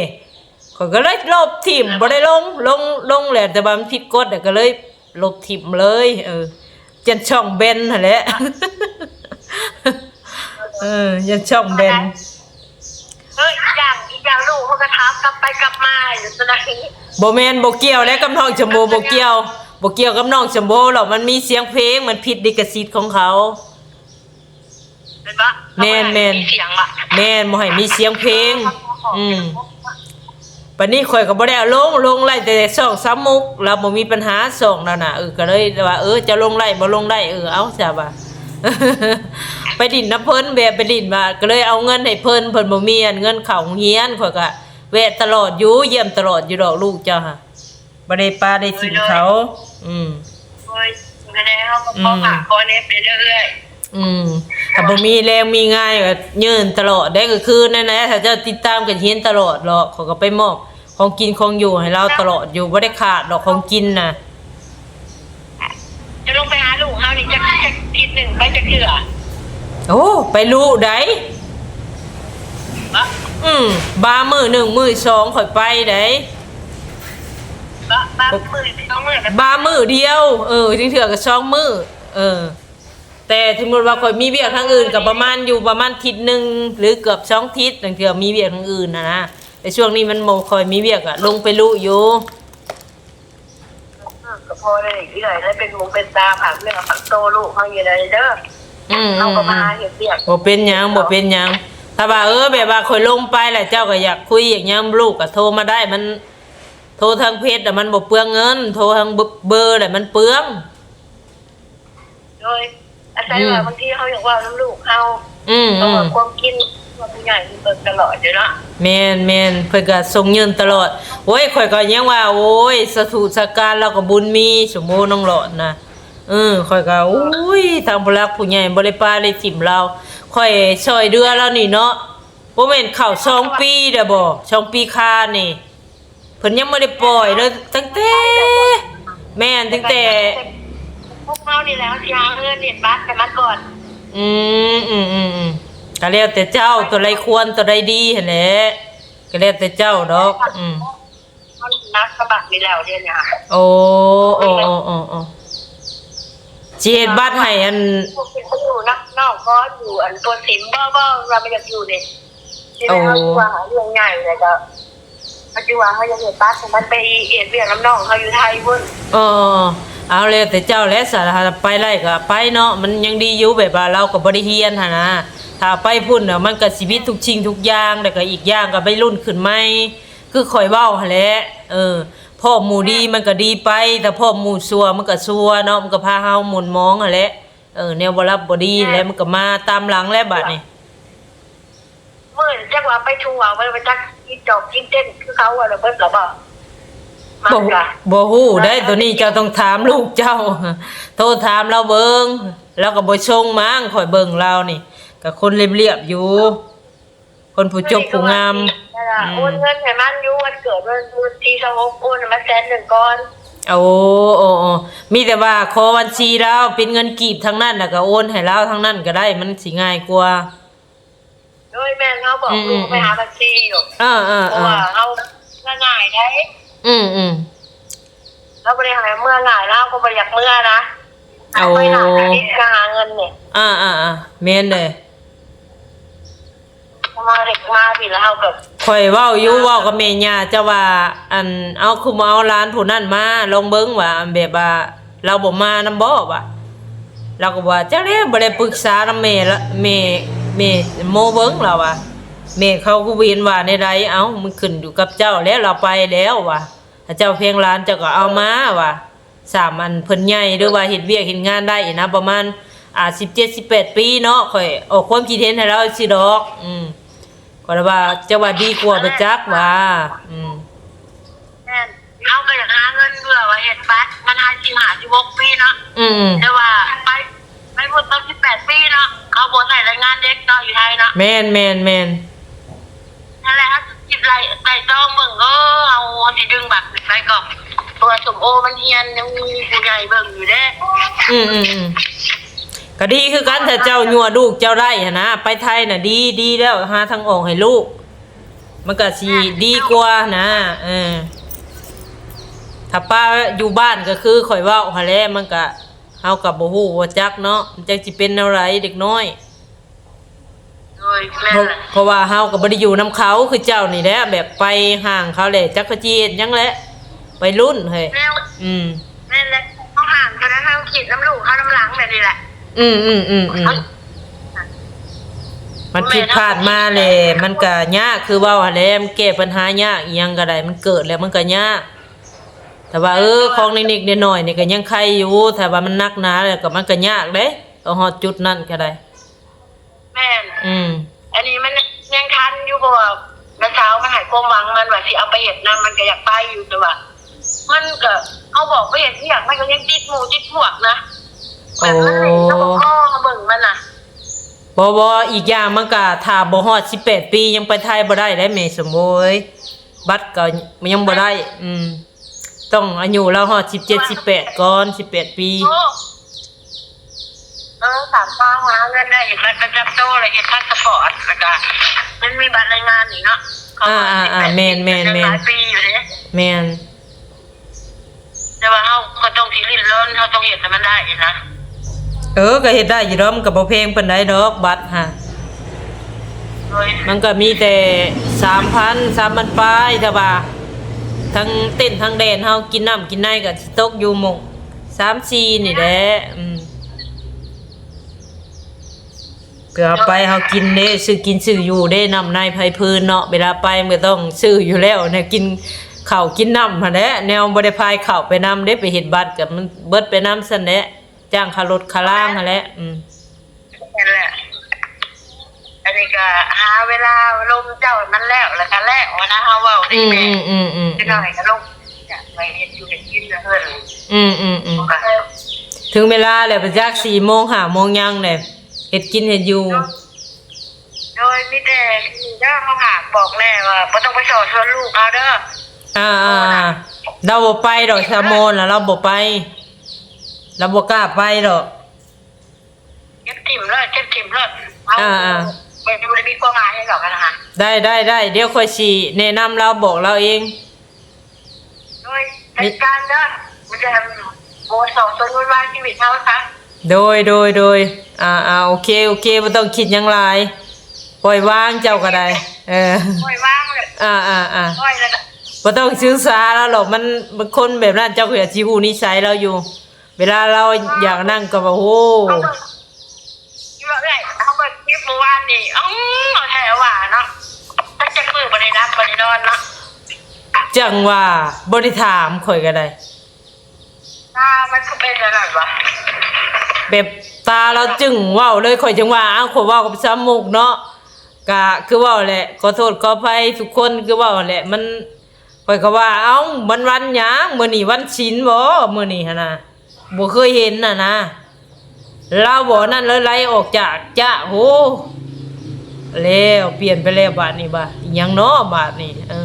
ຂ້ອຍກໍເລີຍລົບຖິ້ມ ບໍ່ໄດ້ລົງ ລົງ ລົງແຫຼະ ແຕ່ວ່າມັນຜິດກົດ ແລ້ວກໍເລີຍລົບຖິ້ມເລີຍ. ເອີ ຢ້ານຊ່ອງແບນຫັ້ນແຫຼະ. ເອີ ຢ້ານຊ່ອງແບນ. ເອີ ອີກຢ່າງ ອີກຢ່າງລູກເຂົາກໍຖາມກັບໄປກັບມາຢູ່ຊັ້ນນະ. ບໍ່ແມ່ນ ບໍ່ກ່ຽວແຫຼະກັບນ້ອງສະໂບ ບໍ່ກ່ຽວ ບໍ່ກ່ຽວກັບນ້ອງສະໂບດອກ ມັນມີສຽງເພງ ມັນຜິດລິຂະສິດຂອງເຂົາ. ແມ່ນບໍ່? ແມ່ນໆ ເຂົາບໍ່ໃຫ້ມີສຽງບໍ່? ແມ່ນ ບໍ່ໃຫ້ມີສຽງເພງ. ເອີ ອືມ ບັດນີ້ຂ້ອຍກໍບໍ່ໄດ້ເອົາລົງ ລົງໄລ່ແຕ່ຊ່ອງສາວມຸກ ລາວບໍ່ມີບັນຫາຊ່ອງລາວນະ. ເອີ ກໍເລີຍວ່າ ເອີ ເຈົ້າລົງໄລ່ບໍ່ ລົງໄລ່ ເອີ ເອົາຊະວ່າ ໄປຫຼິ້ນນຳເພິ່ນ ແບບໄປຫຼິ້ນວ່າ ກໍເລີຍເອົາເງິນໃຫ້ເພິ່ນ ເພິ່ນບໍ່ມີອັນເງິນເຂົ້າໂຮງຮຽນ ຂ້ອຍກໍແວະຕະຫຼອດຢູ່ ຢ້ຽມຕະຫຼອດຢູ່ດອກ ລູກເຈົ້າຫັ້ນ ບໍ່ໄດ້ປະໄດ້ຖິ້ມເຂົາ. ໂດຍ ອືມ ໂດຍ ແສດງເຮົາກໍ ອືມ ຂໍຝາກຂໍແນມໄປເລື້ອຍໆ. ອືມ ຖ້າບໍ່ມີແຮງມີງາຍກໍຍື່ນຕະຫຼອດເດ້ ກໍຄືນັ້ນແຫຼະ ຖ້າເຈົ້າຕິດຕາມກໍເຫັນຕະຫຼອດດອກ ຂ້ອຍກໍໄປມອບຂອງກິນຂອງຢູ່ໃຫ້ລາວຕະຫຼອດຢູ່ ບໍ່ໄດ້ຂາດດອກຂອງກິນນະ. ຈະລົງໄປຫາລູກເຮົານີ້ຈັກ ຈັກທິດໜຶ່ງໄປຈັກເທື່ອ? ໂອ້ ໄປລຸໃດ໋. ບະ ອືມ ບາງມື້ໜຶ່ງມື້ສອງຂ້ອຍໄປໃດ໋. ບະ ບາງມື້ສອງມື້ນະ? ບາງມື້ດຽວ ເອີ ບາງເທື່ອກໍສອງມື້ ເອີ. ແຕ່ສົມມຸດວ່າຂ້ອຍມີວຽກທາງອື່ນກໍປະມານ ຢູ່ປະມານທິດໜຶ່ງ ຫຼືເກືອບສອງທິດ ບາງເທື່ອມີວຽກທາງອື່ນຫັ້ນນະ ແຕ່ຊ່ວງນີ້ມັນບໍ່ຄ່ອຍມີວຽກ ກໍລົງໄປລຸຢູ່. ກໍພໍໄດ້ເອື້ອຍ ໄດ້ເປັນຫູເປັນຕາຝາກເນື້ອຝາກໂຕລູກເຮົາຢູ່ໃດເດີ. ອືມ ເຮົາກໍມາເຮັດວຽກ ບໍ່ເປັນຫຍັງ ບໍ່ເປັນຫຍັງ. ຖ້າວ່າ ເອີ ແບບວ່າຂ້ອຍລົງໄປແລ້ວ ເຈົ້າກໍຢາກຄຸຍຢາກຫຍັງ ລູກກໍໂທມາໄດ້ ມັນໂທທາງເຟສ ແລ້ວມັນບໍ່ເປືອງເງິນ ໂທທາງເບີ ເບີແລ້ວມັນເປືອງ. ໂດຍ ອາໄສວ່າ ອືມ ບາງທີເຮົາຢາກເວົ້ານຳລູກເຮົາ ອືມ ເພາະວ່າ ອືມ ຄວາມຄິດຂອງຜູ້ໃຫຍ່ເພິ່ນເບິ່ງຕະຫຼອດຢູ່ເນາະ. ແມ່ນໆ ເພິ່ນກໍສົ່ງຍື່ນຕະຫຼອດ. ໂອ້ຍ ຂ້ອຍກໍຍັງວ່າ ໂອ້ຍ ສາທຸສາການ ລາວກໍບຸນມີ ສົມມຸດນ້ອງຫຼອດນະ. ເອີ ຂ້ອຍກໍ ໂອ້ຍ ທາງຜູ້ຫຼັກຜູ້ໃຫຍ່ບໍ່ໄດ້ປະໄດ້ຖິ້ມລາວ ຂ້ອຍຊ່ອຍເຫຼືອລາວນີ້ເນາະ ບໍ່ແມ່ນເຂົ້າສອງປີແລ້ວບໍ ສອງປີຄານີ້. ເພິ່ນຍັງບໍ່ໄດ້ປ່ອຍເລີຍ ຕັ້ງແຕ່ ແມ່ນ ຕັ້ງແຕ່ ພວກເຮົານີ້ແຫຼະ ເຮົາຊິຫາເງິນເຮັດບັດໃຫ້ມັນກ່ອນ. ອືມ ອືມ ອືມ ອືມ ກໍແລ້ວແຕ່ເຈົ້າ ຕົວໃດຄວນ ຕົວໃດດີຫັ້ນແຫຼະ ກໍແລ້ວແຕ່ເຈົ້າດອກ. ອືມ ມັນໜັກສະບັກນີ້ແລ້ວ ດຽວນີ້. ໂອ້ ໂອ້ ໂອ້ ໂອ້ ໂອ້ ຊິເຮັດບັດໃຫ້ອັນ ພວກທີ່ເຂົາຢູ່ນຳນ້ອງກໍຢູ່ອັນຕົວສິມ ບໍ່ ບໍ່ວ່າບໍ່ຢາກຢູ່ນີ້. ຊິໄດ້ ໂອ້ ເຮົາຊິວ່າເລື່ອງໃຫຍ່ ແລ້ວກໍ ເຮົາຊິວ່າເຮົາຢາກເຮັດບັດໃຫ້ມັນໄປເຮັດວຽກນຳນ້ອງເຮົາຢູ່ໄທພຸ້ນ. ເອີ ເອົາ ແລ້ວແຕ່ເຈົ້າແຫຼະ ສາ ຖ້າໄປໄດ້ກໍໄປເນາະ ມັນຍັງດີຢູ່ ແບບວ່າລາວກໍບໍ່ໄດ້ຮຽນຫັ້ນນະ. ຖ້າໄປພຸ້ນນະ ມັນກໍຊິຜິດທຸກສິ່ງທຸກຢ່າງ ແລ້ວກໍອີກຢ່າງກໍໄປລຸ້ນຂຶ້ນໃໝ່ ຄືຂ້ອຍເວົ້າຫັ້ນແຫຼະ. ເອີ ພ້ອມໝູ່ດີມັນກໍດີໄປ ຖ້າພ້ອມໝູ່ຊົ່ວມັນກໍຊົ່ວເນາະ ມັນກໍພາເຮົາໝູ່ມອງຫັ້ນແຫຼະ. ເອີ ແນວບໍ່ຫຼັບບໍ່ດີແຫຼະ ມັນກໍມາຕາມຫຼັງແຫຼະບາດນີ້. ມື້ຈັກວ່າໄປທົ່ວ ໄປ ໄປຈັກກິນຈອກກິນເຕັ້ນຄືເຂົາ ວ່າລະເບິດລະບໍ່? ມັນກໍ ບໍ່ຮູ້ໄດ໋ ໂຕນີ້ເຈົ້າຕ້ອງຖາມລູກເຈົ້າ ໂທຖາມລາວເບິ່ງ ລາວກໍບໍ່ຊົງມັ້ງ ຂ້ອຍເບິ່ງລາວນີ້ ກໍຄົນລຽບໆຢູ່ ຄົນຜູ້ຈົບຜູ້ງາມ. ອືມ ໂອນເງິນໃຫ້ມັນຢູ່ ວັນເກີດມັນ ມື້ທີຊາວຫົກ ໂອນໃຫ້ມັນແສນໜຶ່ງກ່ອນ. ໂອ້ ໂອ້ ໂອ້ ມີແຕ່ວ່າຂໍບັນຊີລາວ ເປັນເງິນກີບທັງນັ້ນ ແລ້ວກໍໂອນໃຫ້ລາວທັງນັ້ນກໍໄດ້ ມັນຊິງ່າຍກວ່າ. ໂດຍ ແມ່ນ ເຮົາບອກ ອືມ ລູກໄປຫາບັນຊີຢູ່. ເອີໆໆ ເພາະວ່າເຮົາເມືອງ່າຍໄດ໋. ອືມໆ ລາວບໍ່ໄດ້ໃຫ້ເມືອງ່າຍ ລາວກໍບໍ່ຢາກເມືອນະ. ໂອ້ ໄປນະ ໄປຫາເງິນນີ້. ອາໆໆ ແມ່ນເດ້. ເຮົາມາເດັກມາພີ້ລະເຮົາກໍ ຂ້ອຍເວົ້າຢູ່ ເວົ້າກັບແມ່ຍ່າເຈົ້າວ່າ ອັນ ເອົາ ຄືບໍ່ເອົາຫຼານຜູ້ນັ້ນມາລອງເບິ່ງວ່າ ແບບວ່າ ລາວບໍ່ມານຳບໍ່ວະ? ລາວກໍວ່າ ຈັກແລ້ວ ບໍ່ໄດ້ປຶກສານຳແມ່ລະ ແມ່ ແມ່ໂມເບິ່ງ ລາວວ່າ ແມ່ເຂົາຄືບໍ່ເຫັນວ່າແນວໃດ. ເອົ້າ ມັນຂຶ້ນຢູ່ກັບເຈົ້າແລ້ວ ລາວໄປແລ້ວວ່າ ຖ້າເຈົ້າແພງຫຼານເຈົ້າກໍເອົາມາວ່າ ສາມ ອັນເພິ່ນໃຫຍ່ ຫຼືວ່າເຮັດວຽກເຮັດງານໄດ້ນະ ປະມານ ອາ ສິບເຈັດ ສິບແປດປີເນາະ ຂ້ອຍອອກຄວາມຄິດເຫັນໃຫ້ລາວຊື່ດອກ. ອືມ ຂ້ອຍລະວ່າ ເຈົ້າວ່າດີກວ່າໄປຈັກວ່າ. ອືມ ແມ່ນ ເຮົາກໍຢາກຫາເງິນເພື່ອວ່າເຮັດບັດ ມັນຫາ ສິບຫ້າ ສິບຫົກປີເນາະ. ອືມ ແຕ່ວ່າໄປ ໄປພຸ້ນ ຕອນສິບແປດປີເນາະ ເຂົາບໍ່ໃຊ້ແຮງງານເດັກເນາະ ຢູ່ໄທເນາະ. ແມ່ນໆໆ ນັ້ນແຫຼະ ເຮົາຊິຄິດໄລ່ ໄຕ່ຕອງເບິ່ງ ເອີ ເຮົາ ເຮົາຊິດຶງບັດໄປກ່ອນ ເພາະວ່າສົມໂອມັນຮຽນ ຍັງມີຜູ້ໃຫຍ່ເບິ່ງຢູ່ເດ້. ອືມໆໆ ກໍດີຄືກັນ ຖ້າເຈົ້າຍົວະລູກເຈົ້າໄດ້ຫັ້ນນະ ໄປໄທນະ ດີ ດີແລ້ວ ຫາທາງອອກໃຫ້ລູກ ມັນກໍຊິດີກວ່ານະ. ເອີ ຖ້າປ້າຢູ່ບ້ານກໍຄືຂ້ອຍເວົ້າຫັ້ນແຫຼະ ມັນກໍ ເຮົາກໍບໍ່ຮູ້ບໍ່ຈັກເນາະ ມັນຈັກຊິເປັນແນວໃດເດັກນ້ອຍ. ໂດຍ ແມ່ນ ເພາະ ເພາະວ່າເຮົາກໍບໍ່ໄດ້ຢູ່ນຳເຂົາຄືເຈົ້ານີ້ແຫຼະ ແບບໄປຫ່າງເຂົາແຫຼະ ຈັກເຂົາຊິເຮັດຫຍັງແຫຼະ ໄປລຸ້ນເຮີ້ຍ. ແມ່ນ ອືມ ແມ່ນແຫຼະ ເຮົາຫ່າງເທົ່າໃດ ເຮົາຄິດນຳລູກເຮົານຳຫຼານແບບນີ້ແຫຼະ. ອືມໆໆໆ ມັນຜິດພາດມາແຫຼະ ມັນກໍຍາກ ຄືເວົ້າຫັ້ນແຫຼະ ມັນແກ້ປັນຫາຍາກ ອີ່ຫຍັງກໍໄດ້ ມັນເກີດແລ້ວມັນກໍຍາກ. ແຕ່ວ່າ ເອີ ຂອງເລັກໆນ້ອຍໆນີ້ກໍຍັງໄຄຢູ່ ຖ້າວ່າມັນໜັກໜາແລ້ວກໍ ມັນກໍຍາກເດ້. ຕໍ່ຮອດຈຸດນັ້ນກໍໄດ້. ແມ່ນ. ອືມ. ອັນນີ້ມັນຍັງທັນຢູ່ ເພາະວ່ານ້າສາວມັນໃຫ້ຄວາມຫວັງ ມັນວ່າຊິເອົາໄປເຮັດນຳ ມັນກໍຢາກໄປຢູ່ ແຕ່ວ່າມັນກໍ ເຮົາບອກໄປເຮັດວຽກ ມັນກໍຍັງຕິດໝູ່ຕິດພວກນະ. ແບບມັນເຫຼັ້ນກັບພໍ່ເບິ່ງມັນນະ. ບໍ່ ບໍ່ ອີກຢ່າງມັນກໍຖ້າບໍ່ຮອດສິບແປດປີ ຍັງໄປໄທບໍ່ໄດ້ເດ້ແມ່ສົມໂພຍ. ບັດກໍຍັງບໍ່ໄດ້. ອືມ. ຕ້ອງອາຍຸລາວຮອດສິບເຈັດ ສິບແປດກ່ອນ ສິບແປດປີ. ໂອ້ ເອີ ສາມທາງ ຫາເງິນໄດ້ ເຮັດບັດປະຈຳໂຕ ແລ້ວເຮັດພາສປອດ ແລ້ວກະມັນມີບັດແຮງງານອີກເນາະ. ອ່າໆໆ ແມ່ນໆໆ ຫຼາຍປີຢູ່ເດ້. ແມ່ນ. ແຕ່ວ່າເຮົາກໍຕ້ອງຊິດີ້ລົນ ເຮົາຕ້ອງເຮັດໃຫ້ມັນໄດ້ນະ. ເອີ ກໍເຮັດໄດ້ຢູ່ດອກ ມັນກໍບໍ່ແພງປານໃດດອກ ບັດຫາ. ໂດຍ. ມັນກໍມີແຕ່ສາມພັນ ສາມພັນປາຍ ແຕ່ວ່າທັງເຕັ້ນທັງແດນ ເຮົາກິນນ້ຳກິນໃນກໍຊິຕົກຢູ່ໝ່ອງສາມສີ່ນີ້ແຫຼະ. ອືມ. ເພື່ອເຮົາໄປເຮົາກິນເດ້ ຊື້ກິນຊື້ຢູ່ເດ້ ນ້ຳໃນໄພພື້ນເນາະ. ເວລາໄປມັນກໍຕ້ອງຊື້ຢູ່ແລ້ວ ແນວກິນເຂົ້າກິນນ້ຳຫັ້ນແຫຼະ ແນວບໍ່ໄດ້ພາຍເຂົ້າໄປນຳເດ້ ໄປເຮັດບັດກໍມັນເບິດໄປນຳຊັ້ນແຫຼະ ຈ້າງຄ່າລົດຄ່າລາງຫັ້ນແຫຼະ. ອືມ. ນັ້ນແຫຼະ ອັນນີ້ກໍຫາເວລາລົມເຈົ້າມັນແລ້ວ ແລ້ວກໍແລ້ວນະ ເຮົາເວົ້າ ອືມໆໆໆ ເດັກນ້ອຍກໍລົງ ຢາກໄປເຮັດຢູ່ເຮັດກິນນະເພິ່ນ. ອືມໆໆ ເຖິງເວລາແລ້ວ ໄປຈັກສີ່ໂມງ ຫ້າໂມງຍັງແຫຼະ ເຮັດກິນເຮັດຢູ່. ໂດຍ ມີແຕ່ເດີ ເຮົາຫາກບອກແດ່ວ່າບໍ່ຕ້ອງໄປສໍ້ຊວນລູກເຮົາເດີ. ອ່າໆໆ ລາວບໍ່ໄປດອກ ຊາໂມນລະ ລາວບໍ່ໄປ ລາວບໍ່ກ້າໄປດອກ. ເກັບຖິ້ມໂລດ ເກັບຖິ້ມໂລດ. ເຮົາ ອ່າໆ ບໍ່ໄດ້ມີຄວາມໝາຍຫຍັງດອກຫັ້ນນະ. ໄດ້ໆໆ ດຽວຂ້ອຍຊິແນະນຳລາວ ບອກລາວເອງ. ໂດຍ ຈັດການເດີ ມັນຈະບໍ່ສອງຕົນວຸ່ນວາຍຊີວິດເຮົາຊະ. ໂດຍ ໂດຍ ໂດຍ. ອ່າໆ ໂອເຄ ໂອເຄ ບໍ່ຕ້ອງຄິດຫຍັງຫຼາຍ ປ່ອຍວາງເຈົ້າກໍໄດ້. ເອີ ປ່ອຍວາງເລີຍ. ອ່າໆໆ ປ່ອຍແລ້ວກໍ ບໍ່ຕ້ອງຖືສາລາວດອກ ມັນ ມັນຄົນແບບນັ້ນ ເຈົ້າກໍຊິຮູ້ນິໄສລາວຢູ່. ເວລາລາວຢາກນັ້ນກໍວ່າ ໂອ້ ເຮົາເບິ່ງ ເຮົາເບິ່ງຄລິບມື້ວານນີ້ ເອົາແທ້ວ່າເນາະ ຈັກ ຈັກມື້ບໍ່ໄດ້ຫຼັບບໍ່ໄດ້ນອນເນາະ. ຈັ່ງວ່າ ບໍ່ໄດ້ຖາມຂ້ອຍກໍໄດ້ ຕາມັນຄືເປັນແນວນັ້ນວະ ແບບຕາລາວຈຶ່ງເວົ້າເລີຍ. ຂ້ອຍຈຶ່ງວ່າ ອ້າວ ຂ້ອຍເວົ້າກັບຊາວມຸກເນາະ ກະຄືເວົ້າແຫຼະ ຂໍໂທດຂໍອະໄພທຸກຄົນ ຄືເວົ້າແຫຼະ ມັນ ຂ້ອຍກໍວ່າ ເອົ້າ ມັນວັນຫຍັງ? ມື້ນີ້ວັນສິນບໍ? ມື້ນີ້ຫັ້ນນະ ບໍ່ເຄີຍເຫັນຫັ້ນນະ ລາວບໍ່ນັ້ນເລີຍ ໄລ່ອອກຈາກຈະ ໂອ້ ແລ້ວ ປ່ຽນໄປແລ້ວບາດນີ້ ວ່າອີ່ຫຍັງເນາະບາດນີ້. ເອີ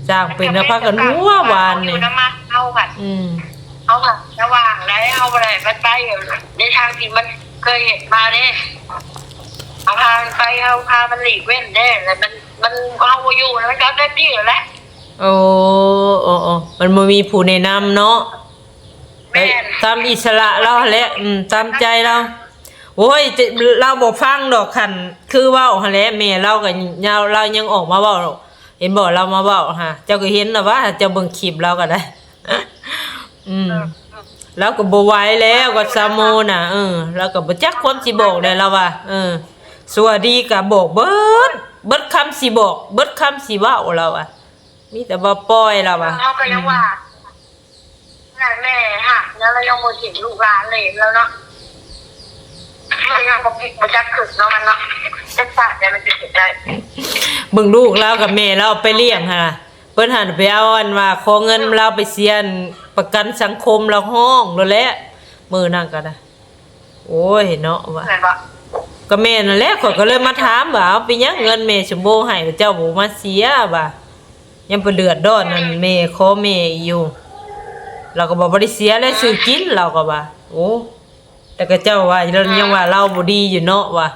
ສ້າງເປັນ ແລ້ວພາກັນຫົວວານນີ້ ເຮົາກໍ ອືມ ເຮົາກໍລະວັງໄດ໋ ເຮົາບໍ່ໄດ້ໄປ ໄປໃນທາງທີ່ມັນເຄີຍເຮັດມາເດ້ ເຮົາພາມັນໄປ ເຮົາພາມັນຫຼີກເວັ້ນເດ້ ແລ້ວມັນ ມັນ ເຮົາບໍ່ຢູ່ ແລ້ວມັນກໍເຕັມທີ່ແລ້ວແຫຼະ. ໂອ້ ໂອ້ ໂອ້ ມັນບໍ່ມີຜູ້ແນະນຳເນາະ. ແມ່ນ ຕາມອິດສະຫຼະລາວຫັ້ນແຫຼະ ອືມ ຕາມໃຈລາວ. ໂອ້ຍ ລາວບໍ່ຟັງດອກ ຄັນຄືເວົ້າຫັ້ນແຫຼະ ແມ່ລາວກໍ ລາວຍັງອອກມາເວົ້າ ເຫັນບໍ່ ລາວມາເວົ້າຫາ ເຈົ້າກໍເຫັນລະວ່າ ເຈົ້າເບິ່ງຄລິບລາວກໍໄດ້. ອືມ ເອີ ລາວກໍບໍ່ໄຫວແລ້ວກັບຊາໂມນະ ເອີ ລາວກໍບໍ່ຈັກຄວາມຊິບອກແລ້ວ ລາວວ່າ ເອີ ຊົ່ວດີກໍບອກເບິດ ເບິດຄຳຊິບອກ ເບິດຄຳຊິເວົ້າ ລາວວ່າ ມີແຕ່ວ່າປ່ອຍລາວວ່າ. ເຮົາກໍຍັງວ່າ ອືມ ນັ້ນແມ່ຮັກແລ້ວ ລາວຍັງບໍ່ເຫັນລູກຫຼານເລີຍລາວເນາະ ລາວຍັງບໍ່ຄິດບໍ່ຈັກຄິດເນາະ ມັນເນາະ ຈັກຊາດໃດມັນຊິຄິດໄດ້. ເບິ່ງລູກລາວກັບແມ່ລາວໄປລ້ຽງຫັ້ນນະ ເພິ່ນຫັ້ນໄປເອົາອັນວ່າຂໍເງິນລາວໄປເສຍອັນປະກັນສັງຄົມ ລາວຮ້ອງໂລດແຫຼະ ມື້ນັ້ນກໍໄດ້. ໂອ້ຍເນາະວ່າ ແມ່ນບໍ່? ກໍແມ່ນຫັ້ນແຫຼະ ຂ້ອຍກໍເລີຍມາຖາມວ່າ ເອົາ ເປັນຫຍັງເງິນແມ່ສົມໂພຍໃຫ້ ເຈົ້າບໍ່ມາເສຍວ່າ ຍັງໄປເດືອດຮ້ອນອັນແມ່ ຂໍແມ່ຢູ່ ລາວກໍບອກບໍ່ໄດ້ເສຍແຫຼະ ຊື້ກິນ ລາວກໍວ່າ. ໂອ້ ແຕ່ຂະເຈົ້າວ່າ ຍັງວ່າລາວບໍ່ດີຢູ່ເນາະວ່າ.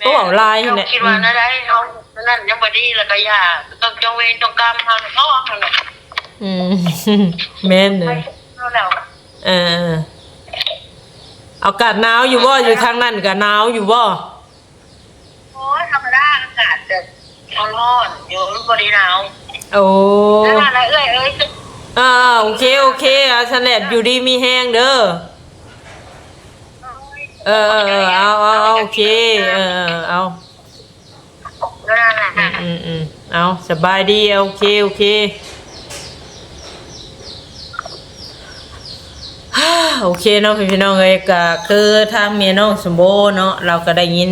ໂອ້ ເວົ້າຫຼາຍຫັ້ນແຫຼະ ເຈົ້າຄິດວ່າແນວໃດ ເຮົານັ້ນຍັງບໍ່ດີ ແລ້ວກໍຢ່າ ຕ້ອງຈອງເວນຈອງກຳເຮົາເນາະ ເຮົານັ້ນ. ອືມ ແມ່ນເດີ ເຮົາແລ້ວ ເອີ ອາກາດໜາວຢູ່ບໍ່? ຢູ່ທາງນັ້ນກໍໜາວຢູ່ບໍ່? ໂອ້ຍ ທຳມະດາ ອາກາດແບບຮ້ອນໆຢູ່ ມັນບໍ່ໄດ້ໜາວ. ໂອ້ ນັ້ນລະເອື້ອຍເອີຍ. ອ່າໆ ໂອເຄ ໂອເຄ ອ່າ ຊັ້ນແຫຼະ ຢູ່ດີມີແຮງເດີ. ໂອ້ຍ ເອີໆໆ ເອົາໆໆ ໂອເຄ ເອີໆໆ ເອົາ ນັ້ນແຫຼະ ອືມໆໆ ເອົາ ສະບາຍດີ ໂອເຄ ໂອເຄ. ໂອເຄເນາະ ພີ່ນ້ອງເອີຍ ກະຄືທາງແມ່ນ້ອງສົມໂພເນາະ ລາວກະໄດ້ຍິນ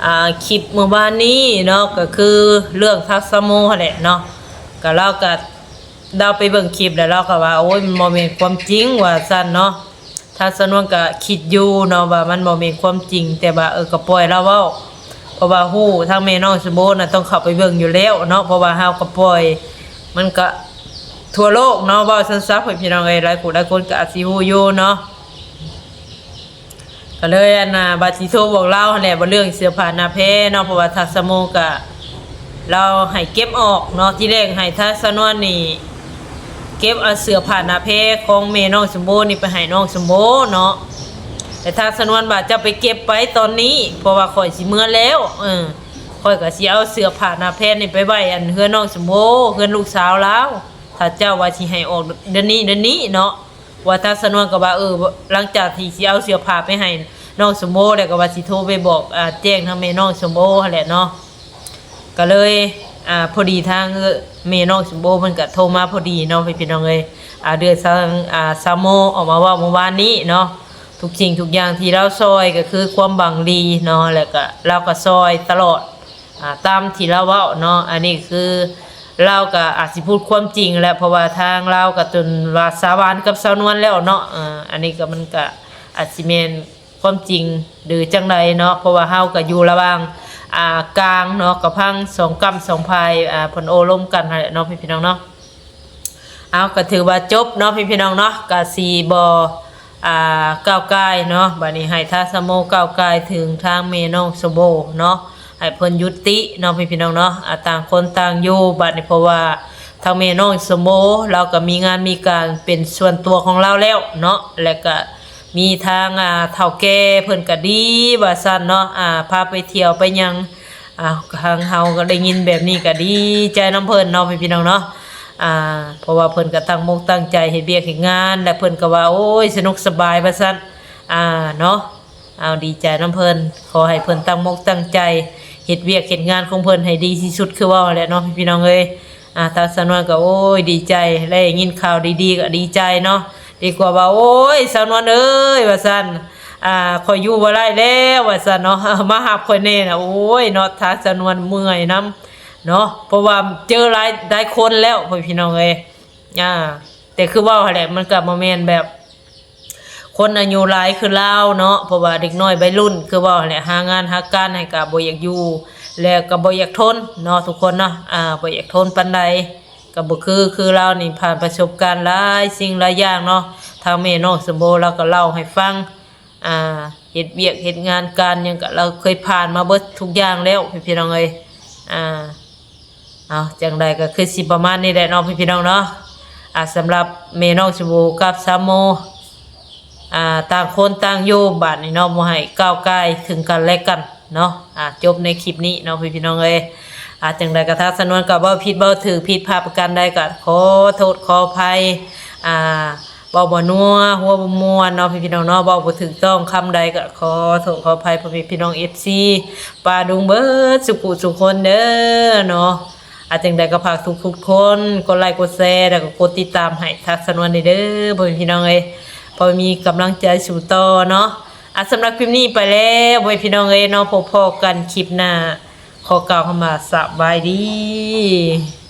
ອ່າ ຄລິບມື້ວານນີ້ເນາະ ກະຄືເລື່ອງທັກສະໂມຫັ້ນແຫຼະເນາະ ກະລາວກະ ລາວໄປເບິ່ງຄລິບແລ້ວລາວກະວ່າ ໂອ້ຍ ມັນບໍ່ແມ່ນຄວາມຈິງ ວ່າຊັ້ນເນາະ. ທາງສາວນວນກະຄິດຢູ່ເນາະວ່າມັນບໍ່ແມ່ນຄວາມຈິງ ແຕ່ວ່າ ເອີ ກະປ່ອຍລາວເວົ້າ ເພາະວ່າຮູ້ທາງແມ່ນ້ອງສົມໂພນະ ຕ້ອງເຂົ້າໄປເບິ່ງຢູ່ແລ້ວເນາະ ເພາະວ່າເຮົາກະປ່ອຍ ມັນກະທົ່ວໂລກເນາະ ເວົ້າຊັ້ນຊະ ພີ່ນ້ອງເອີຍ ຫຼາຍຜູ້ຫຼາຍຄົນກະອາດຊິຮູ້ຢູ່ເນາະ. ກະເລີຍ ອັນນ່າ ວ່າຊິໂທບອກລາວຫັ້ນແຫຼະ ວ່າເລື່ອງເສື້ອຜ້າໜ້າແພເນາະ ເພາະວ່າທັກສະໂມກະ ລາວໃຫ້ເກັບອອກເນາະ ທີແລກໃຫ້ທັກສະນວນນີ້ ເກັບເອົາເສື້ອຜ້າໜ້າແພຂອງແມ່ນ້ອງສົມໂພນີ້ໄປໃຫ້ນ້ອງສົມໂພເນາະ ແຕ່ທັກສະນວນວ່າ ເຈົ້າໄປເກັບໄປຕອນນີ້ ເພາະວ່າຂ້ອຍຊິເມືອແລ້ວ ເອີ ຂ້ອຍກະຊິເອົາເສື້ອຜ້າໜ້າແພນີ້ໄປໄວ້ ອັນ ເຮືອນນ້ອງສົມໂພ ເຮືອນລູກສາວລາວ ຖ້າເຈົ້າວ່າຊິໃຫ້ອອກເດືອນນີ້ເດືອນນີ້ເນາະ. ວ່າທັກສະນວນກະວ່າ ເອີ ຫຼັງຈາກທີ່ຊິເອົາເສື້ອຜ້າໄປໃຫ້ນ້ອງສົມໂພແລ້ວ ກະວ່າຊິໂທໄປບອກ ອາ ແຈ້ງທາງແມ່ນ້ອງສົມໂພຫັ້ນແຫຼະເນາະ ກະເລີຍ ອາ ພໍດີທາງ ເອີ ແມ່ນ້ອງສົມໂພເພິ່ນກະໂທມາພໍດີເນາະ ພີ່ນ້ອງເອີຍ ອາ ເລື່ອງທາງ ອາ ສາວໂມອອກມາເວົ້າມື້ວານນີ້ເນາະ ທຸກສິ່ງທຸກຢ່າງທີ່ລາວຊ່ອຍກະຄືຄວາມຫວັງດີເນາະ ແລ້ວກະລາວກະຊ່ອຍຕະຫຼອດ ອາ ຕາມທີ່ລາວເວົ້າເນາະ ອັນນີ້ຄືລາວກະອາດຊິພູດຄວາມຈິງແຫຼະ ເພາະວ່າທາງລາວກະຈົນວ່າສາບານກັບສາວນວນແລ້ວເນາະ ອາ ອັນນີ້ກະມັນກະອາດຊິແມ່ນຄວາມຈິງ ຫຼື ຈັ່ງໃດເນາະ ເພາະວ່າເຮົາກະຢູ່ລະຫວ່າງ ອາ ກາງເນາະ ກະຟັງສອງກ້ຳສອງຝ່າຍ ອາ ເພິ່ນໂອ້ລົມກັນຫັ້ນແຫຼະເນາະ ພີ່ນ້ອງເນາະ. ເອົາ ກະຖືວ່າຈົບເນາະ ພີ່ນ້ອງເນາະ ກະຊິບໍ່ ອາ ກ້າວກ່າຍເນາະ ບາດນີ້ໃຫ້ທາງສາວໂມກ້າວກ່າຍເຖິງທາງແມ່ນ້ອງສົມໂພເນາະ ໃຫ້ເພິ່ນຍຸຕິເນາະ ພີ່ນ້ອງເນາະ ອາ ຕ່າງຄົນຕ່າງຢູ່ ບາດນີ້ເພາະວ່າທາງແມ່ນ້ອງສົມໂພລາວກະມີງານມີການເປັນສ່ວນຕົວຂອງລາວແລ້ວເນາະ ແລະກະມີທາງ ອາ ເຖົ້າແກ່ເພິ່ນກະດີວ່າຊັ້ນເນາະ ອາ ພາໄປທ່ຽວໄປຫຍັງ ອາ ທາງເຮົາກະໄດ້ຍິນແບບນີ້ກະດີໃຈນຳເພິ່ນເນາະ ພີ່ນ້ອງເນາະ ອາ ເພາະວ່າເພິ່ນກະຕັ້ງມົກຕັ້ງໃຈເຮັດວຽກເຮັດງານ ແລະເພິ່ນກະວ່າ ໂອ້ຍ ສະໜຸກສະບາຍວ່າຊັ້ນ ອາ ເນາະ ເອົາ ດີໃຈນຳເພິ່ນ ຂໍໃຫ້ເພິ່ນຕັ້ງມົກຕັ້ງໃຈເຮັດວຽກເຮັດງານຂອງເພິ່ນໃຫ້ດີທີ່ສຸດ ຄືເວົ້າຫັ້ນແຫຼະເນາະ ພີ່ນ້ອງເອີຍ ອາ ທາງສາວນວນກະ ໂອ້ຍ ດີໃຈ ໄດ້ຍິນຂ່າວດີໆກະດີໃຈເນາະ ດີກວ່າວ່າ ໂອ້ຍ ສາວນວນເອີຍ ວ່າຊັ້ນ ອາ ຂ້ອຍຢູ່ບໍ່ໄດ້ແລ້ວ ວ່າຊັ້ນເນາະ ມາຮັບຂ້ອຍແດ່ນະ ໂອ້ຍ ເນາະ ທາງສາວນວນເມື່ອຍນຳເນາະ ເພາະວ່າເຈີຫຼາຍ ຫຼາຍຄົນແລ້ວ ພໍ່ແມ່ພີ່ນ້ອງເອີຍ ອາ ແຕ່ຄືເວົ້າຫັ້ນແຫຼະ ມັນກະບໍ່ແມ່ນແບບ ຄົນອາຍຸຫຼາຍຄືລາວເນາະ ເພາະວ່າເດັກນ້ອຍໄວລຸ້ນ ຄືເວົ້າຫັ້ນແຫຼະ ຫາງານຫາການໃຫ້ກະບໍ່ຢາກຢູ່ ແລະກະບໍ່ຢາກທົນເນາະ ທຸກຄົນເນາະ ອາ ບໍ່ຢາກທົນປານໃດ ກະບໍ່ຄື ຄືລາວນີ້ຜ່ານປະສົບການຫຼາຍສິ່ງຫຼາຍຢ່າງເນາະ ທາງແມ່ນ້ອງສົມໂພລາວກະເລົ່າໃຫ້ຟັງ ອາ ເຮັດວຽກເຮັດງານການຫຍັງກະລາວເຄີຍຜ່ານມາເບິດທຸກຢ່າງແລ້ວ ພີ່ນ້ອງເອີຍ ອາ ເອົາ ຈັ່ງໃດກະຄືຊິປະມານນີ້ແຫຼະເນາະ ພີ່ນ້ອງເນາະ ອາ ສຳລັບແມ່ນ້ອງສົມໂພກັບສາວໂມ ອາ ຕ່າງຄົນຕ່າງຢູ່ ບາດນີ້ເນາະ ບໍ່ໃຫ້ກ້າວກ່າຍເຖິງກັນແລະກັນເນາະ ອາ ຈົບໃນຄລິບນີ້ເນາະ ພີ່ນ້ອງເອີຍ ອາ ຈັ່ງໃດກະທາງສາວນວນກະເວົ້າຜິດເວົ້າຖືກ ຜິດພາດປະການໃດກະຂໍໂທດຂໍອະໄພ ອາ ເວົ້າບໍ່ນົວ ຫົວບໍ່ມ່ວນເນາະ ພີ່ນ້ອງເນາະ ເວົ້າບໍ່ຖືກຕ້ອງຄຳໃດກະຂໍໂທດຂໍອະໄພ ພໍ່ແມ່ພີ່ນ້ອງ ເອັຟຊີ ປາດຸງເບິດສຸຜູ້ສຸຄົນເດີເນາະ ອາ ຈັ່ງໃດກະຝາກທຸກໆຄົນກົດໄລກົດແຊ ແລ້ວກະກົດຕິດຕາມໃຫ້ທັກສາວນວນແດ່ເດີ ພໍ່ແມ່ພີ່ນ້ອງເອີຍ ພໍມີກຳລັງໃຈສູ້ຕໍ່ເນາະ ອາ ສຳລັບຄລິບນີ້ໄປແລ້ວ ພໍ່ແມ່ພີ່ນ້ອງເອີຍເນາະ ພົບພໍ້ກັນຄລິບໜ້າ ຂໍກ່າວຄຳວ່າສະບາຍດີ.